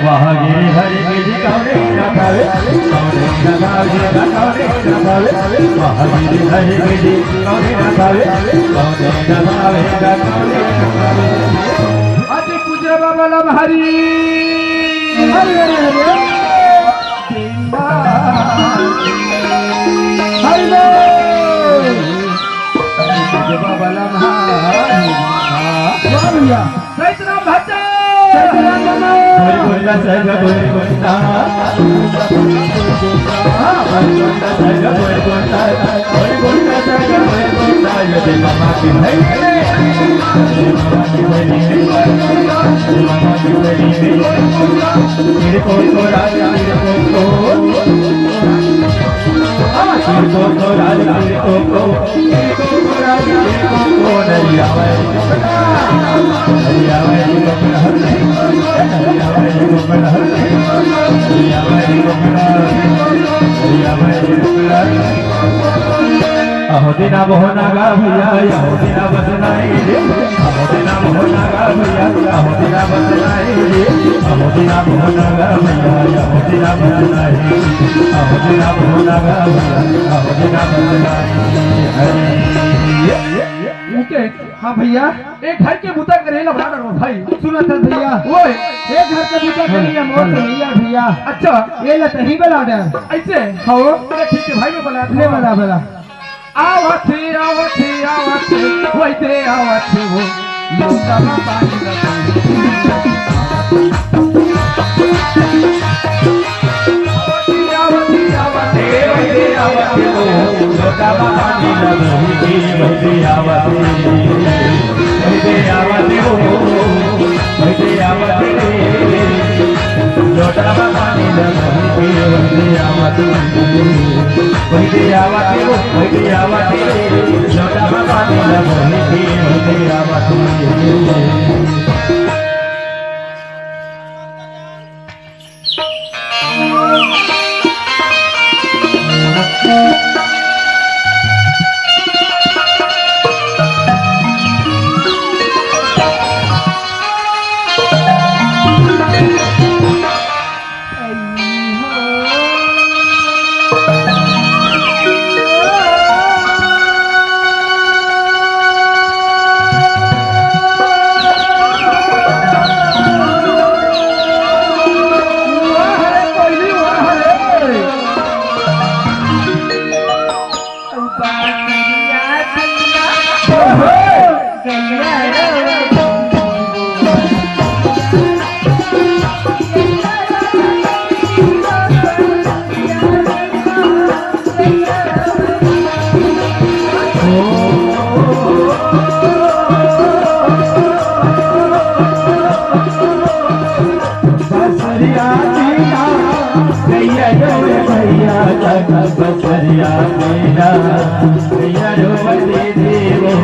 वाह गिरिधर गिरि कौने न पावे, कौने न पावे, कौने न पावे। वाह गिरिधर गिरि कौने न पावे, कौने न पावे, कौने न पावे। अति पूज्य बाबा लमहरी। हरि हरि हरि। हरि बोल। अति पूज्य बाबा लमहरी। वाह भैया। सैतराम भट्ट। सैतराम बाबा। गोरी गोरी का सैतराम, गोरी गोरी का। हाँ, गोरी गोरी का सैतराम, गोरी गोरी का। गोरी गोरी का सैतराम, गोरी गोरी का। ये दे मामा की बहन। ये मामा की बहन। ये मामा की बहन। तेरे को तो राजा, तेरे को तो। हाँ, तेरे को तो राजा, तेरे को तो। अहो दिना मोहना गा भैया, अहो दिना बसनाई रे। अहो दिना मोहना गा भैया, अहो दिना बसनाई रे। अहो दिना मोहना गा भैया, अहो दिना बसनाई। अहो दिना मोहना गा भैया, अहो दिना बसनाई। हरी। मुकेश, हाँ भैया। एक घर के बुता करे ला बड़ा डर भाई। सुना था भैया। ओए। एक घर के बुता करे ला मौत भैया, भैया। अच्छा। ये ला तही बला डर। ऐसे? हाँ। अरे ठीक है भाई, मैं बला ले बला, बला। आवत हे, आवत हे, आवत हे, वैदे आवत हे वो। लोटा में पानी लगा। आवत हे, आवत हे, आवत हे, वैदे आवत हे वो। लोटा में पानी लगा, वैदे आवत हे। वैदे आवत हे वो। वैदे आवत हे। लोटा में पानी लगा, वैदे आवत हे। वैदे आवत हे वो, वैदे आवत हे। लोटा में पानी लगा, वैदे आवत हे। बसरिया मेरा, भैया रे भैया, बसरिया मेरा, भैया रे दे दे वो,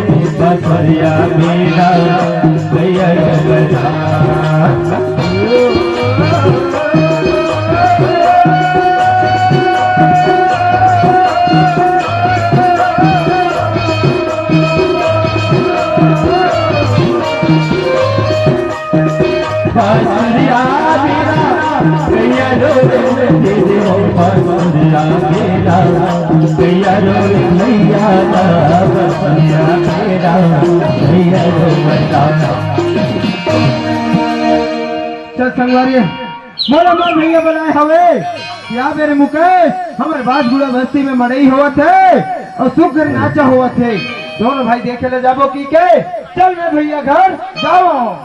बसरिया मेरा, भैया रे भैया। बांसुरिया मेरा, भैया रो रे, दे दे हो बांसुरिया मेरा, भैया रो रे, भैया रा, बांसुरिया मेरा, भैया रो बता। चल संगवारी, मोला मोर भैया बलाए हवे। या मेरे मुकेश, हमर बाजगुड़ा बस्ती में मड़ई होवत हे अउ सुग्घर नाचा होवत हे। दोनों भाई देखे ले जाबो कि के? चल मैं भैया घर जावं।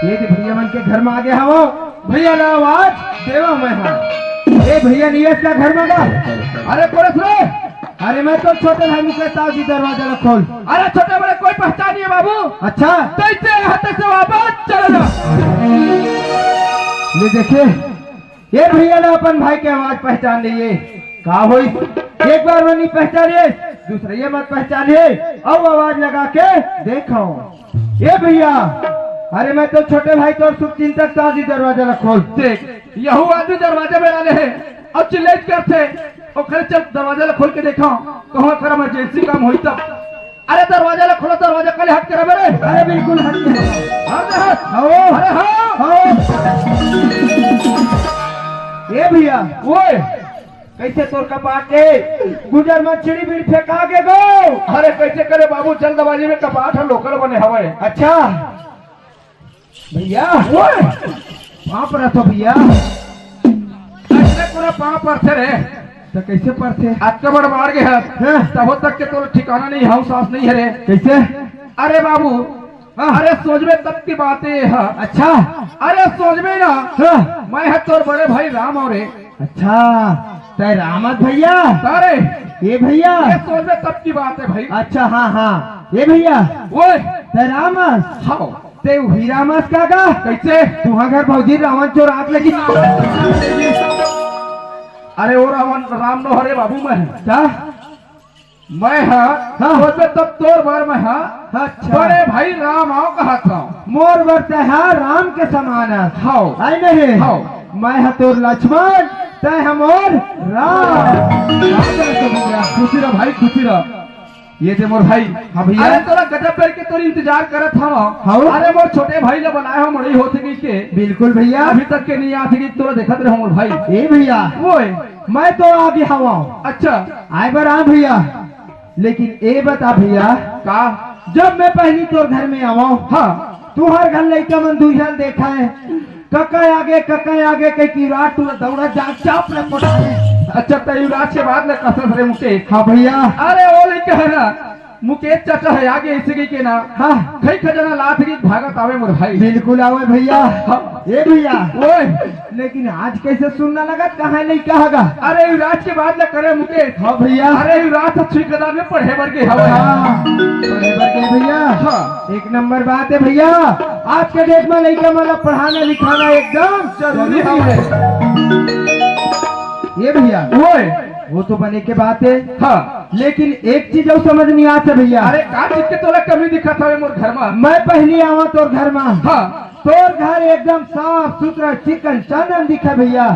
ये दे भैया मन के घर में आगे हवं। भैया ला आवाज देवं मैं हा। ए भैया नियत का घर में गा। अरे कोरस रे। अरे मैं तो छोटे भाई मुकेश साहब जी दरवाजा ला खोल। अरे छोटे बड़े कोई पहचान नहीं है बाबू। अच्छा। तैसे हाथ से वापस चला जा। ये देखे। ये भैया ला अपन भाई के आवाज पहचान लिये। का होइस? एक बार में नहीं पहचाने, दूसरे ये मत पहचाने, अउ आवाज लगा के देखव। ये भैया, अरे मैं तो छोटे भाई तोर शुभचिंतक, तो आज ही दरवाजा ला खोल। देख, यहू आदमी दरवाजा में डाले हे अउ चिल्लात करथे, ओखरे चल दरवाजा ला खोल के देखव, कहूँ ओकर emergency काम होही तब। अरे दरवाजा ला खोला, दरवाजा काले हट के रहे रे। अरे बिल्कुल हट के। हट, हट। आओ। अरे हाँ। आओ। ए भैया। ओए। कइसे तोर कपाट के गुजर म चिड़ी बीड़ फेंका गे गो? अरे कइसे करे बाबू, जल्दबाजी में कपाट ह local बने हवय। अच्छा। भैया। ओए। पाँव परत हों भैया। अइसे पूरा पाँव परथे रे। त कइसे परथे? अतका बड़ बाढ़ गे हस, हाँ। तभो तक के तोर ठिकाना नहीं, हव सांस नहीं हे रे। कइसे? अरे बाबू, हाँ। अरे सोचबे तब के बात ए ह। अच्छा। अरे सोचबे ना, हाँ। मैं ह तोर बड़े भाई राम हंव रे। अच्छा, तैं राम हस भैया? अरे। ए भैया। अरे सोचबे तब के बात ए भाई। अच्छा, हाँ, हाँ। ए भैया। ओए। तैं राम हस? हव। तैं उही राम हस का गा? कइसे? तुंहर घर भौजी रावण चोरात लेकिन। अरे ओ रावण, राम नो हरे बाबू मैं। का? मैं ह, हाँ। सोचबे तब तोर बर मैं ह, अच्छा। बड़े भाई राम हंव कहत हंव। मोर बर तैं ह राम के समान हस। हव। आय नहीं? हव। मैं ह तोर लक्ष्मण, तैं ह मोर राम। खुशी रह भाई, खुशी रह। ये दे मोर भाई। हाँ भैया। अरे तोला गजब बेर के तोर इंतजार करत हंव। हाँ। अरे मोर छोटे भाई ला बलाय हंव, मड़ई होत हे कहिके। बिल्कुल भैया। अभी तक के नहीं आत हे कहिके तोला देखत रहेंव मोर भाई। ए भैया। ओए। मैं तो आ गे हंव। अच्छा। आय बर आ भैया, लेकिन ए बता भैया, का? जब मैं पहली तोर घर में आवंव, हाँ। तुंहर घर लइका मन दुई झन देखंव, कका आगे, कका आगे कहिके युवराज टूरा दौड़ा जा चाप ले पटाए। अच्छा, त युवराज के बात ले कसस रे मुकेश। हाँ भैया। अरे ओ लइका हे ना, मुकेश चाचा हे आगे अइसे कहिके ना। हाँ। खई खजाना लात हे कहिके भागत आवे मोर भाई। बिल्कुल आवे भैया। हाँ। ए भैया। ओए। लेकिन आज कइसे सुन्ना लगत, कहाँ नहीं कहा गा? अरे युवराज के बात ल करे मुकेश। हाँ भैया। अरे युवराज तो छुई कदार में पढ़े बर गे हवय। हाँ, पढ़े बर गे भैया। हाँ। एक नंबर बात हे भैया, आज के date में लइका मन ला पढ़ाना लिखाना एकदम जरूरी हवय। ए भैया। ओए। वो तो बने के बात हे। हाँ। लेकिन एक चीज अउ समझ नहीं आत हे भैया। अरे का चीज के तोला कमी दिखत हवे मोर घर मा? मैं पहली आवा तोर घर मा। हाँ। तोर घर एकदम साफ सुथरा चिकन चनन दिखे भैया,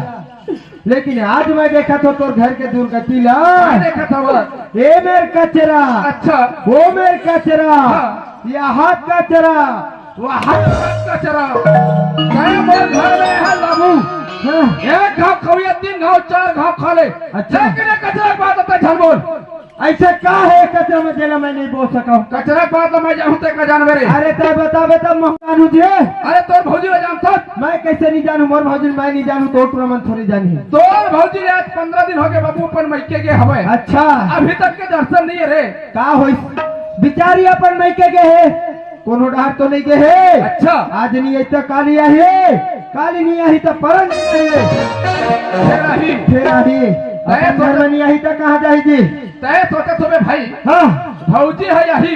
लेकिन आज मैं देखत हों तोर घर के दुर्गति ला। का देखत हव? ए मेर कचरा। अच्छा। ओ मेर कचरा। हाँ। ये हाथ कचरा। वो हाथ कचरा। काय मोर घर में हे लाबू? हाँ। एक घाव खवइया तीन घाव चार घाव खा ले। अच्छा। लेकिन ये कचरा के बात तैं झन बोल। अइसे का हे कचरा में जेला मैं नहीं बोल सकंव? कचरा के बात मैं जानहूं तैं का जानबे रे। अरे तैं बताबे तब मैं जानहूं जी। अरे तोर भौजी ला जानथस? मैं कइसे नहीं जानहूं, मोर भौजी मैं नहीं जानहूं, तोर टूरा मन थोड़ी जानही। तोर भौजी आज पंद्रह दिन होगे बाबू अपन मइके गे हवय। अच्छा। अभी तक के दर्शन नहीं हे रे। का होइस? बिचारी अपन मइके गे हे। कोनो डहर तो नहीं गे हे। अच्छा। आज नहीं आही त काली आही, काली नहीं आही त परन नहीं आही। फेर आही। फेर आही। तैं अपन घर सोच में नहीं आही त कहाँ जाही जी? तैं सोचत होबे भाई। हाँ। भौजी हे आही।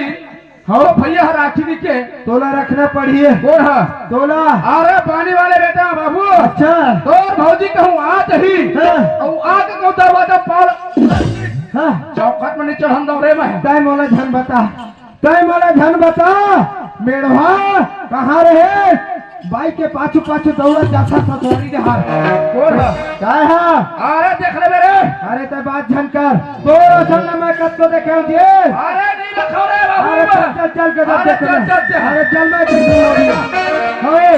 हाँ। तो भैया ह राखी दिखे। तोला रखना पड़ही। कोन ह? तोला। अरे पानी वाले बेटा बाबू। अच्छा। तोर भौजी कहूँ आ जाही। हाँ। अउ आके कहूँ दरवाजा पाल। हाँ। चौखट में नहीं चढ़न दंव रे मैं। तैं मोला झन बता। तैं मोला झन बता, मेड़वा कहाँ रहे? बाई के पाछू पाछू दौड़त जाथा ससुरी डहर। कोन ह? काय हा? अरे देख लेबे रे। अरे तैं बात झन कर। तोर असन ल मैं कतको देखे हूँ जी। अरे नहीं देखो रे बाबू। अरे चल, चल, चल, गजब अरे देख चल, ले। चल, चल। अरे चल मैं देख लूँ अभी। हाँ।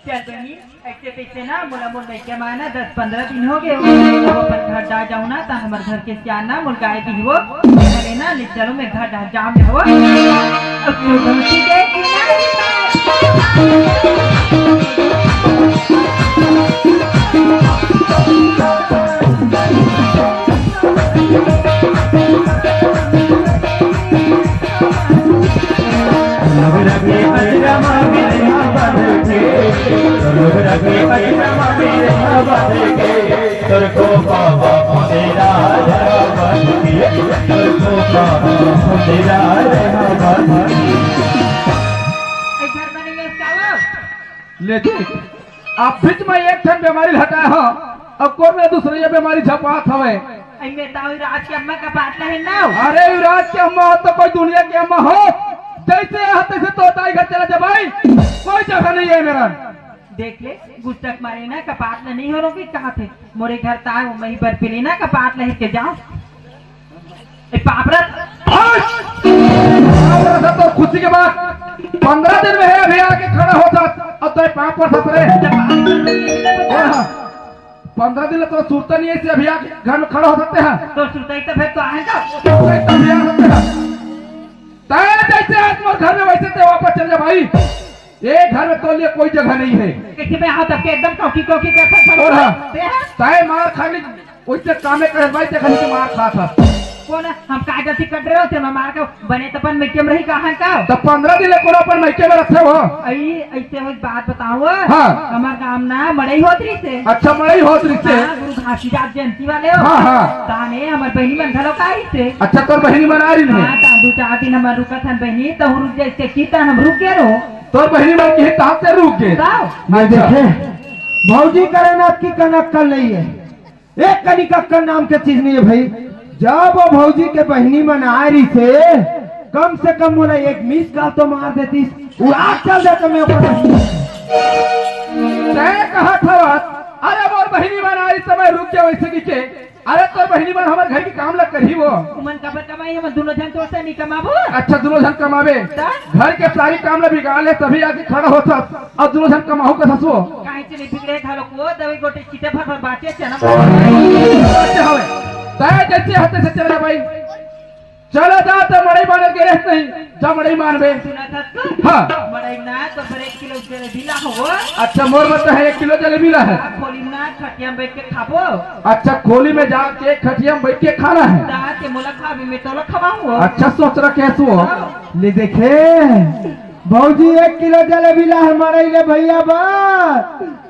चल बहिनी, अइसे तइसे ना, मोला मोर लइका मा ना दस पंद्रह दिन होगे, वो अपन घर जा जाऊँ ना, त हमर घर के सियान ना मोर गाय दिही वो, अरे ना, ले चलो मैं घर जा जाम हो। अब तो धोती के ए घर में नहीं है, साला। ले देख, अब बीच में एक ठन बीमारी हटाया हो, अब कोन में दूसरे ये बीमारी झपात हवे। अई में ताऊ राज के अम्मा का बात नहीं ना हो। अरे, राज के अम्मा हो तो कोई दुनिया के अम्मा हो, जैसे यहाँ तैसे तो ताई घर चला जा भाई, कोई जगह नहीं है मेरा। देख ले, गुस्सा के मारे ना कपाट ले नहीं हो रोकी कहा थे। मोरे घर ता वो मही बर्फीली ना कपाट ले के जाओ। ए पापड़ा। हट! पापड़ा सब तो खुशी के बात। पंद्रह दिन में है अभी आके खड़ा होता, अब तो ये पापड़ सब रे। पंद्रह दिन ले तो सुरता नहीं है, इसे अभी आके घर में खड़ा हो सकते हैं। तो सुरता ही तो फिर तो आएगा। सुरता ही तो अभी आ सकते हैं। तय जैसे आज मोर घर में वैसे ते वापस चल जा भाई। ये घर में तोर लिए कोई जगह नहीं है। कैसे मैं हाथ आपके एकदम टोकी टोकी कर सकता हूँ? और हाँ, ते हैं? तय मार खाली वैसे कामे करे भाई, ते खाली के मार खा था। कौन है? हम का गलती कर रहे हो? ते मैं मार के बने तपन में केम रही कहाँ का? तो पंद्रह दिन ले कोनो अपन मइके में रखे हो। अई, ऐसे हो बात बताओ। हाँ। हमार गांव ना मड़ई होत रही से। अच्छा, मड़ई होत रही से। हाँ, गुरु घासीदास जयंती वाले हो। हाँ, हाँ। ताने हमार बहिनी मन घलो का रही से। अच्छा, तोर बहिनी मन आ रही है। हाँ, ता दू चार दिन हमार रुकत हन बहिनी, तो रुक जाए से की, ता हम रुक गए रहो। तोर बहिनी मन की तहाँ से रुक गए। बताओ। ये अच्छा। देखे, भौजी करे ना की कनक कर नहीं है। एक कनिक अक्कल नाम के चीज नहीं है भाई। जब वो भौजी के बहिनी मन आए रही से, कम से कम मोला एक मिस कॉल तो मार देतीस। वो आज चल जाता मैं ऊपर। तय कहा था बात, अरे मोर बहिनी मन आई समय रुक के वैसे नीचे। अरे तोर बहिनी मन हमर घर की काम लग करही वो। उमन काबर कमाई, हमन दोनों झन तो से नहीं कमाबो। अच्छा, दोनों झन कमाबे। ता? घर के सारी काम ला बिगाड़ ले तभी आके खड़ा होता। अब दोनों झन कमाहू का ससुर। काहे से नहीं बिगड़े घलो को, दवाई गोटे चिते भर भर बाचे चना। बाचे हवे। तय जैसे हते से चले जा भाई। चले जा, ते मड़ई माने के रहत नहीं। जा मड़ई मानबे। सुना था तू? हाँ। मड़ई ना तो पर एक किलो जलेबी ला हो। अच्छा, मोर बता है, एक किलो जलेबी ला है। हाँ, खोली ना खटिया में बैठ के खाबो। अच्छा, खोली में जाके खटिया में बैठ के खाना है। ता ते मोला खाबे, मैं तोला खवाऊँ। अच्छा, सोच रखे सो। हाँ। ले देखे, भौजी एक किलो जलेबी ला हमारे ले भैया बा,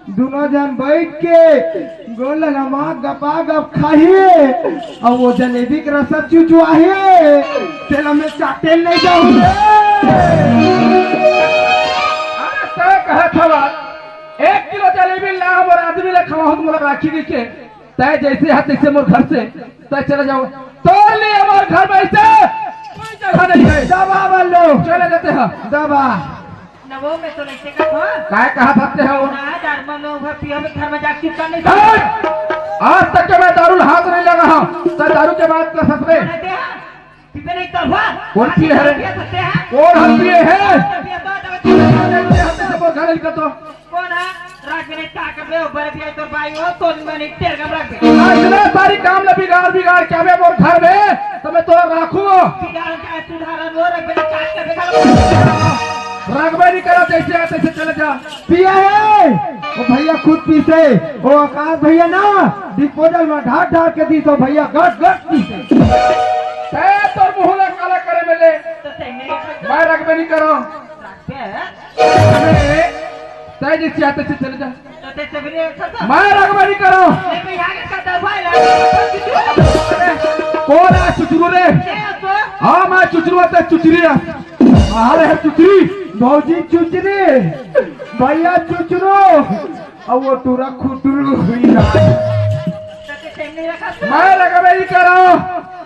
दोनों जन बैठ के गोल लमा गपा गप खाही। अब वो जलेबी के रस चुचुआही, तेला में चाटे नहीं जाऊँ रे। अरे तय कहा था बात, एक किलो जलेबी ला हमर आदमी ला खवाहूँ, मोला राखी दी के। तय जैसे है तैसे मोर घर से तय चले जाओ। तोर लिए मोर घर में ऐसे कोई जगह नहीं है। दबा बल्लू। चले जाते हैं। दबा। नवो में तो नहीं से कहा। काय कहा सकते हो? ना, दारू में वो पियो में घर में जाके चुपका नहीं। हट! आज तक के मैं दारू हाथ नहीं लगा हूँ। तो दारू के बात कर सकते। पीबे नहीं तो हुआ। कौन पिए है रे? पिए सकते हैं। कौन हम पिए हैं? पिए तो, तो, तो, तो, तो, तो, तो, घर निकल तो। कौन है? रात में नहीं का कर रहे हो? बड़े पिए तो भाई हो, तो मैंने तेरे का रख दे। आज ना सारी काम ना बिगाड़, बिगाड़ क्या मैं मोर घर में, तो मैं तोरा रखूँ। बिगाड़ क्या है? सुधारन हो, रख दे, काट कर दिखा। रखबे नहीं करा, जैसे आते से चले जा। पिया है, वो भैया खुद पीसे, वो आकाश भैया ना, डिस्पोजल में ढार ढार के दी तो भैया गट गट पीसे। तै तोर मुंह ला काला करे में ले। तो सही नहीं है। मैं रखबे नहीं करो। रखबे है। अरे, तै जैसे आते से चले जा। तो तै से भी नहीं रखता। मैं रखबे नहीं करो। नहीं, मैं यहाँ के साथ दवाई ला। अरे, कौन है चुचरू रे? ये तो। हाँ, मैं चुचरू, तै चुचरी है। अरे, चुचरी। भौजी चुचरी। भैया चुचरू। अब वो टूरा खुटरू हुई ना। मैं लगबे नहीं करो।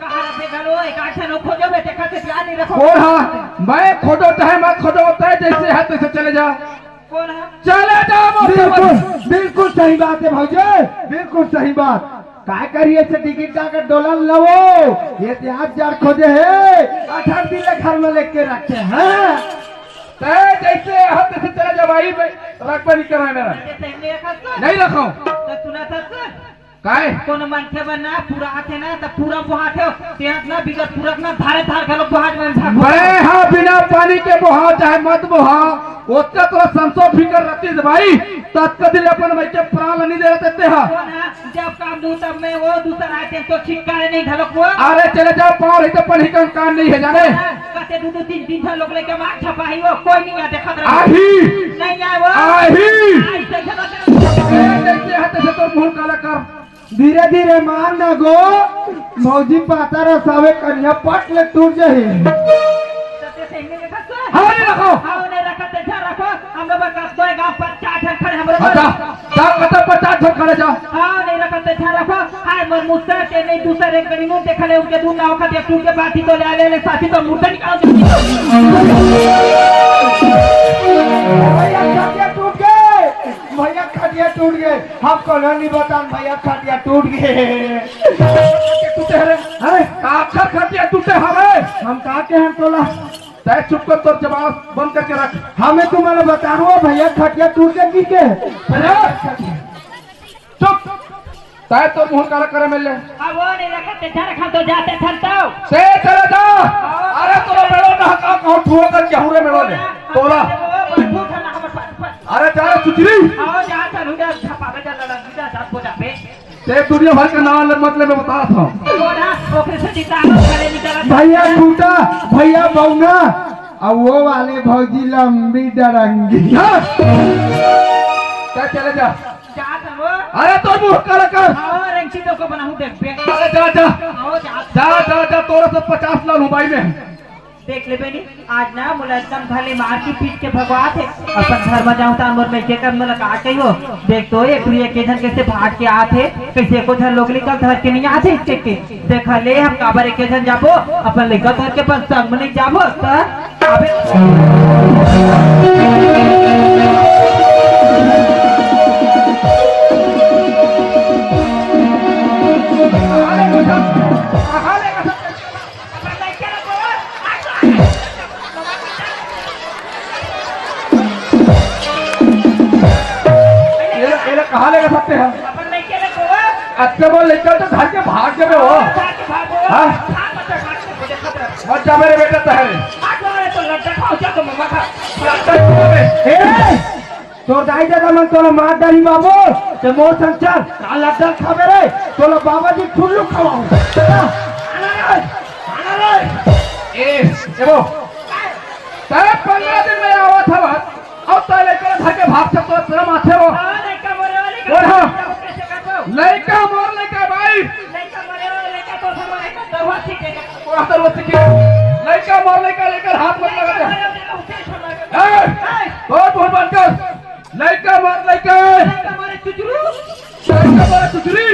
कहाँ रखे घलो, एक आठ ठन खोजो बे, देखा से ध्यान नहीं रखो। कौन हा? मैं खोजो चाहे मत खोजो, तय जैसे है तैसे चले जा। कौन हा? चले जा, मोर बिल्कुल, समझ। बिल्कुल सही बात है भौजी, बिल्कुल सही बात। काय करिए से टिकट का कर डॉलर लवो, ये ते आज जार खोजे है, अठारह दिन ले घर में लेके रखे हैं। तय जैसे है तैसे चले जा भाई, मैं रखबे नहीं करो मेरा। जैसे हमने रखा था। नहीं रखो। तो सुना था सर? काय? कोनो मनखे बर ना पूरा आथे ना, त पूरा बोहाथे, तेहत ना बिगर पूरक ना धारे धार घलो बोहात में भाग। बड़े हाँ, बिना पानी के बोहा, चाहे मत बोहा, ओतका तोला संसो फिकर रहती है भाई, ततका दिन अपन भाई के प्राण नहीं दे रहते ते हा। कौन है? जब काम दू तब मैं वो दूसर आते तो छिटकारे नहीं घलो को। अरे चले जाओ, पाँव रही तो पढ़ी का काम नहीं है जाने। कते दू दू तीन तीन ठा लोग लेके मार छपाही वो, कोई नहीं आ देखत रहो। आही। नहीं आए वो। आही। आई से झगड़ा ए, जैसे हाथ से तो मुंह काला कर। धीरे धीरे मार ना गो, भौजी पाता रसावे करिया पट ले टूट जाही। सत्य से नहीं रखा सर। हाँ, नहीं रखो। हाँ, नहीं रखा, तो इधर रखो। हम लोग का तो गांव पंचायत खड़े हमरो हाँ, जा, जा, कतक पचास झन खड़े जा। हाँ, नहीं रखत ते, ध्यान रखो। हाय, मोर मुस्सा के नहीं, दूसर एक गड़ी नून देखा ले, उनके दूध ना ओखत, एक टूट के बाटी तो ले, ले, ले, साथी तो मुर्दा निकाल दे। भैया, खटिया टूट गए। भैया, खटिया टूट गए। हम कोनो नहीं बतान, भैया, खटिया टूट गए। खटिया टूटे हरे। हैं? काखर खटिया टूटे हवे? हम का के हम तोला? तय चुप कर, तोर जबान बंद करके रख। हमें तुम्हारे बता रहा हूँ भैया, खटिया टूट के गिर के। अरे, चुप। तय तोर मुंह काला करे मिल ले। अब वो नहीं रखा, ते झन खा तो जाते झन तो। से चले जा। अरे तोरा मेलो ना का कहूँ ठुआ कर गेहूं रे मेलो ने। तोरा। वो बड़ू खाना हमर पास, पास। अरे जा रे चुचरी। आओ जा, चल, उधर छपा के जा, लड़ा, जा, जा, जा, जा, जा। ते दुनिया भर के नाम ले, मतलब मैं बता था। तोरा ओकरे से जितना हम खड़े निकलत। भैया टूटा, भैया बौना, अब वो वाले भौजी लंबी डरंगी। हाँ। तय चले जा। जा तो वो। अरे तो मुंह काला कर। हाँ, रेंची तो को बनाऊं देख बे। अरे जा, जा। आओ जा। जा, जा, जा, तोरा सब पचास लाल हूँ भाई मैं। देख ले बेनी, आज ना मोला एकदम घले मार के पीट के भगवात हे। अपन घर में जाऊं त मोर मइके कर मोला का कहियो। देख तो एक रुइया के झन कैसे भाग के आत हे, कैसे एको झन लोग निकल धर के नहीं आत हे इसके के। देख ले हम काबर एक झन जाबो, अपन लइका धर के अपन संग में नहीं जाबो त अबे एला, एला कहाँ लेगा सकते हैं? अच्छा, वो लेकर तो घर के भाग जाबे हो। हाँ? मत जा मेरे बेटा, तहरे। लड्डा खाओ, क्या तो मम्मा खा। लड्डा खाओ बे। ए! तोर दाई ददा मन तोला मार डारी बाबू, ते मोर संग चल, का लड्डा खाबे रे, तोला बाबा जी ठुल्लू खवाओ। आना रे, आना रे। ए, ए वो, तय पंद्रह दिन में आवत हवत, अउ तय लइका धर के भाग सकत, तोर शरम आथे वो। हाँ, लइका मोरे वाली का और हाँ, कैसे करबो? लइका मोर लइका भाई। लइका मोरे वाली लइका तो हमारे का दरवा ठीक है। कोड़ा दरवा ठीक है। लइका मोर लइका लेकर हाथ मत लगा दे। ए, ए! तो तू बंद कर। लइका मार लइका। लइका मारे चुचरू। लइका मारे चुचरी।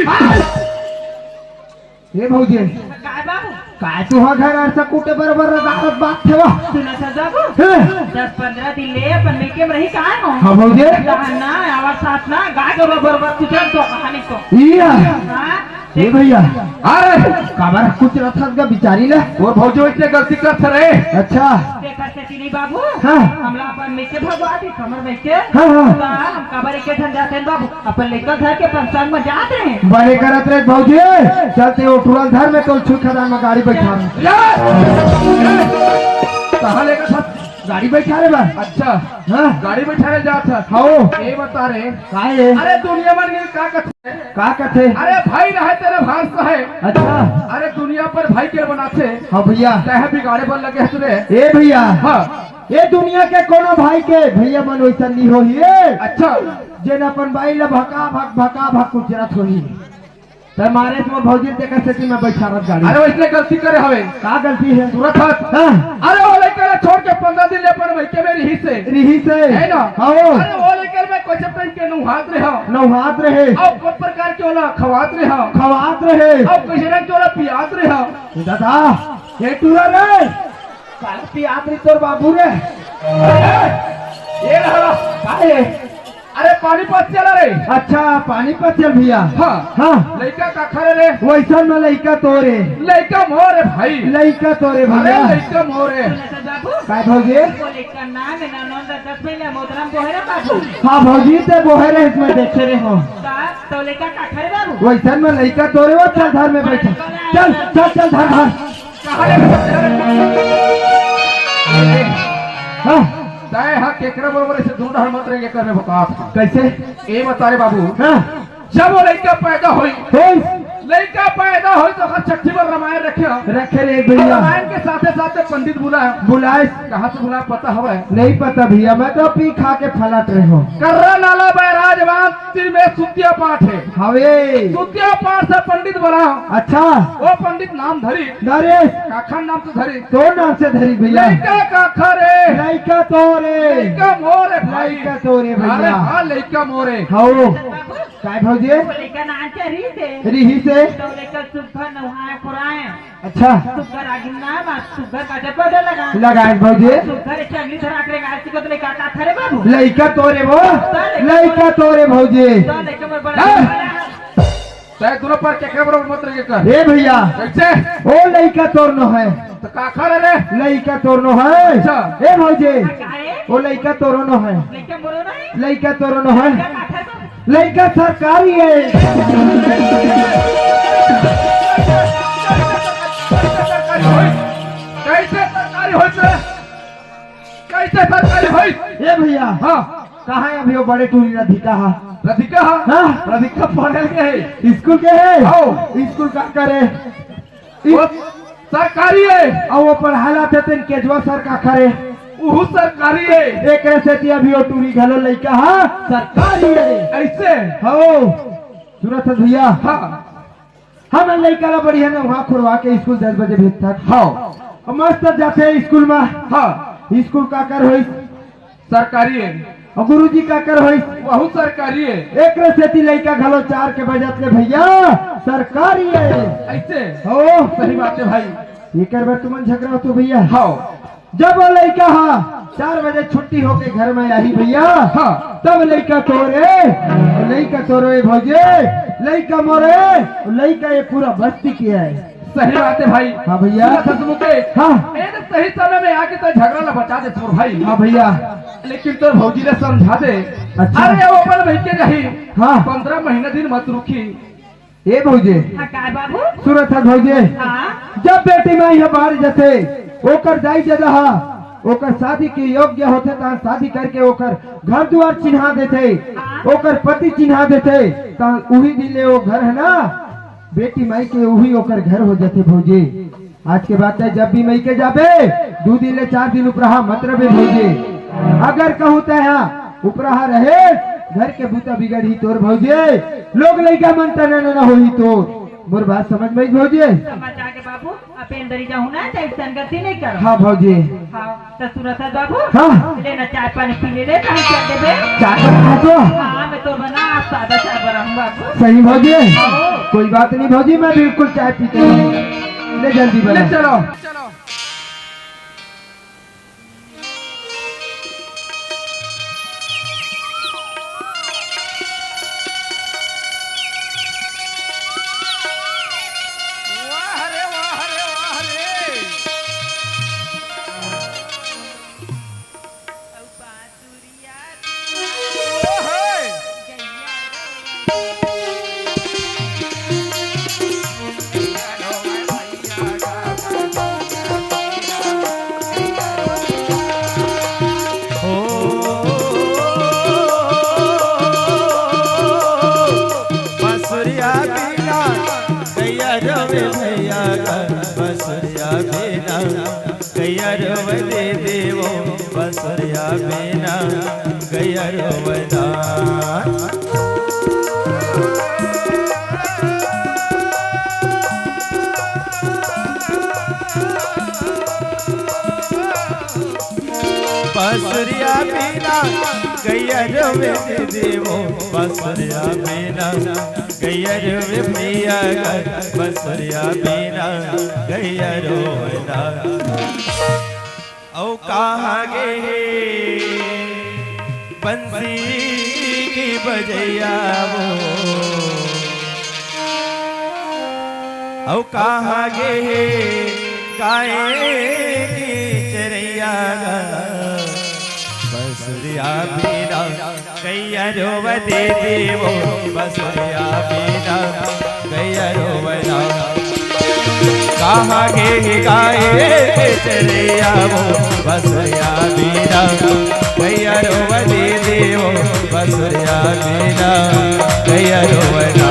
ए भौजी। काय बाबू? काय तू हा घर अरसा कूटे बरोबर रदावत बात थे वा। सुना था बाबू? हाँ। दस पंद्रह दिन ले अपन मेके में रही काय हो? हाँ भौजी। जहाँ ना, आवाज साथ ना, गाय गरवा बरोबर कुचल तो कहानी को। इया। हाँ। ए भैया, अरे, काबर कुछ रथस गा बिचारी ला? वो भौजी वइसने गलती करत रहे। अच्छा। देखा से नहीं बाबू, हाँ। हमला अपन मेके भगवा दी, हमर मेके। हाँ, हाँ। ता हम काबर एक झन जाते हैं बाबू, अपन लइका धर के अपन संग में जात रहे। बने करत रहे भौजी, चलते वो टुरल धर में तो छुई खदान में गाड़ी बैठा। ए, ए, कहाँ लेकर था? गाड़ी बैठा रे बा। अच्छा। हाँ। गाड़ी बैठा रे जात था। हाँ। ये बता रे। का है? अरे दुनिया मन के का कथे? का कथे? अरे भाई रहे तेरे भांस है। अच्छा। अरे दुनिया पर भाई के बनाथे। हाँ भैया। तहे बिगाड़े बर लगे है तुरे। ए भैया। हाँ। ए दुनिया के कोनो भाई के भैया मन वैसा नहीं होही ए। अच्छा। जेन अपन बाई ला भका भक, भका भक कुचरत होही। ते मारे तो भौजी तेकर सेती मैं बैठा रह गाड़ी। अरे वइसने गलती करे हवे। का गलती है? तुरंत हट। हाँ। अरे वो लइका ला छोड़ के पंद्रह दिन ले अपन मइके में रिहिस हे। रिहिस हे। है ना? हाँ। अरे वो लइका मैं कोई से पहन के नौहात रहे हो। नौहात रहे। अउ कोन प्रकार के ओला खवात रहे हो। खवात रहे। अउ कैसे रंग के ओला पियात रहे हो। दादा, ये टूरा रे। काला पियात रही तोर बाबू रे। ये रहा। का है? अरे पानीपत चला रे। अच्छा, पानीपत चल भैया। हाँ। हाँ। लइका काखर रे? वइसन में लइका तोरे। लइका मोरे भाई। लइका तोरे अरे भैया। लइका मोरे। सुना था बाबू? काय भौजी? वो लइका नाम है ना, नंद दस महीने मोदराम बोहरा बाबू। हाँ भौजी, ते बोहरा इसमें देखे रे हो। का? तो लइका काखर बाबू? वइसन में लइका तोरे वो चल धर में बैठा। चल, चल, चल धर, धर। कहाँ ले गए? हाँ। तय हा केकरा बरोबर ऐसे दूर डहर मत रहिए करने बतात। कैसे? ए बता रे बाबू। हाँ। जब वो लइका पैदा होई, होई। लइका पैदा होई तो ओकर चक्कर जी बर रामायण रखे हो। रखे रे भैया। रामायण के साथे साथे पंडित बुलाए। बुलाए। कहाँ से बुलाए पता हवय? नहीं पता भैया, मैं तो पी खा के फलट रहे हूँ। कर्रा नाला बैराज बांध तीर में सुतिया पाठ है। हवे। सुतिया पाठ से पंडित बुलाओ। अच्छा। वो पंडित नाम धरी। नरेश। काखर नाम से धरी। तो नाम से धरी भैया। लइका काखर रे। लइका तो रे। लइका मोरे भाई। लइका तो रे भैया। अरे हाँ, लइका मोरे। हाँ। काय भौजी? वो लइका नान के रही से। रही से। तो लइका सुग्घर नहाए पुराए। अच्छा। सुग्घर आगिन ना, बस सुग्घर का जब पौधा लगा। लगाए भौजी। सुग्घर एक अगली धरा के गाय को तो लइका का थरे बाबू। लइका तोरे वो। तो लइका लइका तोरे भौजी। तो लइका में बड़ा हाँ? बड़ा। तय दोनों पर के के बरोबर मत रहिए कर। ए भैया। कैसे? ओ लइका तोर नो है। तो काखर रे? लइका तोर नो है। अच्छा। ए भौजी। का है? ओ लइका तोरो नो है। लइका मोरो नहीं। लइका तोरो नो है। लइका का थरे बाबू। लइका सरकारी है। कैसे सरकारी होई? कैसे सरकारी होई? ए भैया। हाँ। कहाँ है अभी वो बड़े टूरी रधिका हा? रधिका हा? हाँ। रधिका पढ़े के है। स्कूल के है? हाँ। स्कूल का करे? वो सरकारी है। अउ वो पढ़ाला थे तेन केजवा सर काखर हे। उहू सरकारी है। एकरे सेती अभी वो टूरी घलो लइका हा सरकारी है। ऐसे? हो। सुनत हस भैया? हाँ। हमन लइका ला बढ़िया नहवा खोरवा के स्कूल दस बजे भेजथन। हाँ। अउ मस्त जाथे स्कूल मा। हाँ। स्कूल काकर होइस? सरकारी है। अउ गुरुजी काकर होइस? वहू सरकारी है। एकरे सेती लइका घलो चार के बजत ले भैया सरकारी है। ऐसे? हो। सही बात है भाई। एकर बर तुमन झगड़ा होथो भैया। हाँ। जब वो लइका हा चार बजे छुट्टी होके घर में आही भैया, हाँ। तब लइका तोरे, लइका तोरे भौजी, लइका मोरे, लइका ये पूरा बस्ती के है। सही बात है भाई। हाँ भैया। सुनत हस मुकेश। हाँ। ए तो सही समय में आके तो झगड़ा ला बचा दे तोर भाई। हाँ भैया। लेकिन तोर भौजी ला समझा दे। अच्छा। अरे वो अपन भाई के रही। हाँ। पंद्रह महीना दिन मत रुकी। ए भौजी। हाँ, काय बाबू? सुनत हस भौजी? हाँ। जब बेटी माई ह बाहर जथे, ओकर दाई ददा हा, ओकर शादी के योग्य होथे, तहाँ शादी करके ओकर घर दुआर चिन्हा देथे, हाँ। ओकर पति चिन्हा देथे, तहाँ उही दिन ले वो घर है ना, बेटी माई के उही ओकर घर हो जथे भौजी। आज के बाद तैं जब भी मइके जाबे, दू दिन ले चार दिन उपराहा मत रबे भौजी। अगर कहूँ तैं हा उपराहा रहे, घर के बूता बिगड़ही तोर भौजी, लोग लइका मन तना नना होही तोर। मोर बात समझ में आइस भौजी? समझ आगे बाबू, अब एन दरी जाहूँ ना, चाहे संगति नहीं करो। हाँ भौजी। हाँ, तो सुनत हस बाबू? हाँ। ले ना चाय पानी पी ले, ले कहीं कर देबे। चाय बना तो? हाँ, मैं तो बना, आज सादा चाय बनाऊँ बाबू। सही भौजी? हाँ। कोई बात नहीं भौजी, मैं बिल्कुल चाय पीते हूँ। ले जल्दी बना। ले चलो। वाह रे, वाह रे, वाह रे। बसुरिया बिना गैया रोवे भैया गा, बसुरिया बिना गैया रोवे दे देवो, बसुरिया बिना गैया रोवे ना। बसुरिया बिना गैया रोवे दे देवो, बसुरिया बिना गैया रोवे भैया गा, बसुरिया बिना गैया रोवे ना। अउ कहाँ गे हे बंसी के बजइया वो, अउ कहाँ गे हे गाय के चरइया गा, बसुरिया बिना गैया रोवे दे देवो, बसुरिया बिना गैया रोवे ना। कहाँ गे गाय के चरइया वो, बसुरिया बिना गैया रोवे दे देवो, बसुरिया बिना गैया रोवे ना।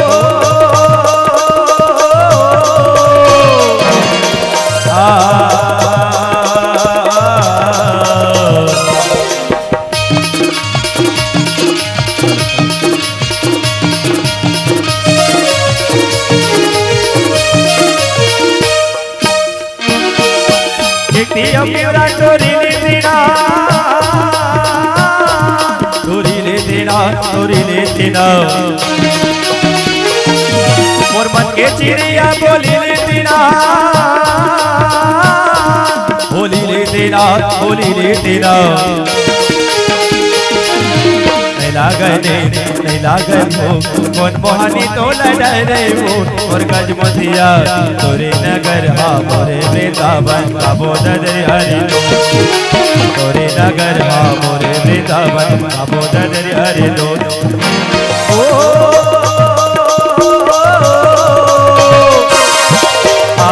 आ, एक दिया पूरा टोरी ले देना, टोरी ले देना, टोरी ले देना। मोर मन के चिड़िया बोली ले देना, बोली ले देना, बोली ले देना। नहीं लागे नींद, नहीं लागे भूख, कोन मोहनी तोला डरे वो, मोर गजमोतिया तोरे नगर हा, मोरे वृंदावन का बोध रे हरि। तोरे नगर हा, मोरे वृंदावन का बोध रे हरि। ओ, आ,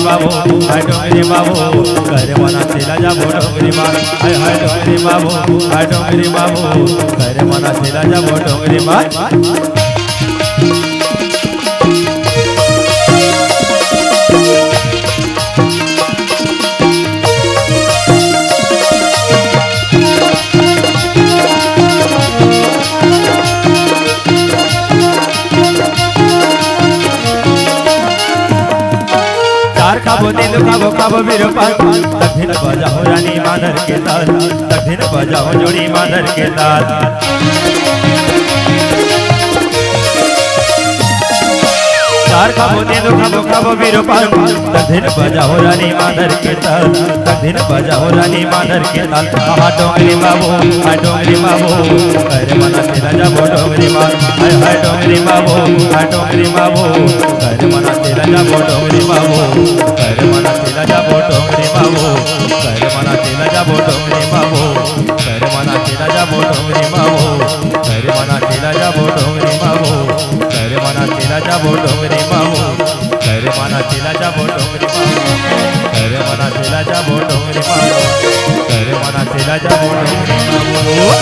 बाबू, हाय डोंगरी बाबू, करे मना चला जाबो डोंगरी मार। हाय, हाय डोंगरी बाबू, हाय डोंगरी बाबू, करे मना चला जाबो डोंगरी मार। चार खाबो, तीन खाबो, खाबो बीरो पान। तक दिन बजाओ रानी मादर के ताल, तक दिन बजाओ जोड़ी मादर के ताल। चार खाबो, तीन खाबो, खाबो बीरो पान। तक दिन बजाओ रानी मादर के ताल, तक दिन बजाओ रानी मादर के ताल। आहा डोंगरी बाबू, हाय डोंगरी बाबू, करे मना चला जाबो डोंगरी मार। हाय, हाय डोंगरी बाबू, हाय डोंगरी बाबू, करे मना चला जाबो डोंगरी बाबू, करे मना चला जाबो डोंगरी बाबू, करे मना चला जाबो डोंगरी बाबू, करे मना चला जाबो डोंगरी बाबू, करे मना चला जाबो डोंगरी बाबू, करे मना चला जाबो डोंगरी बाबू, करे मना चला जाबो डोंगरी बाबू, करे मना चला जाबो डोंगरी बाबू, करे मना चला जाबो डोंगरी बाबू।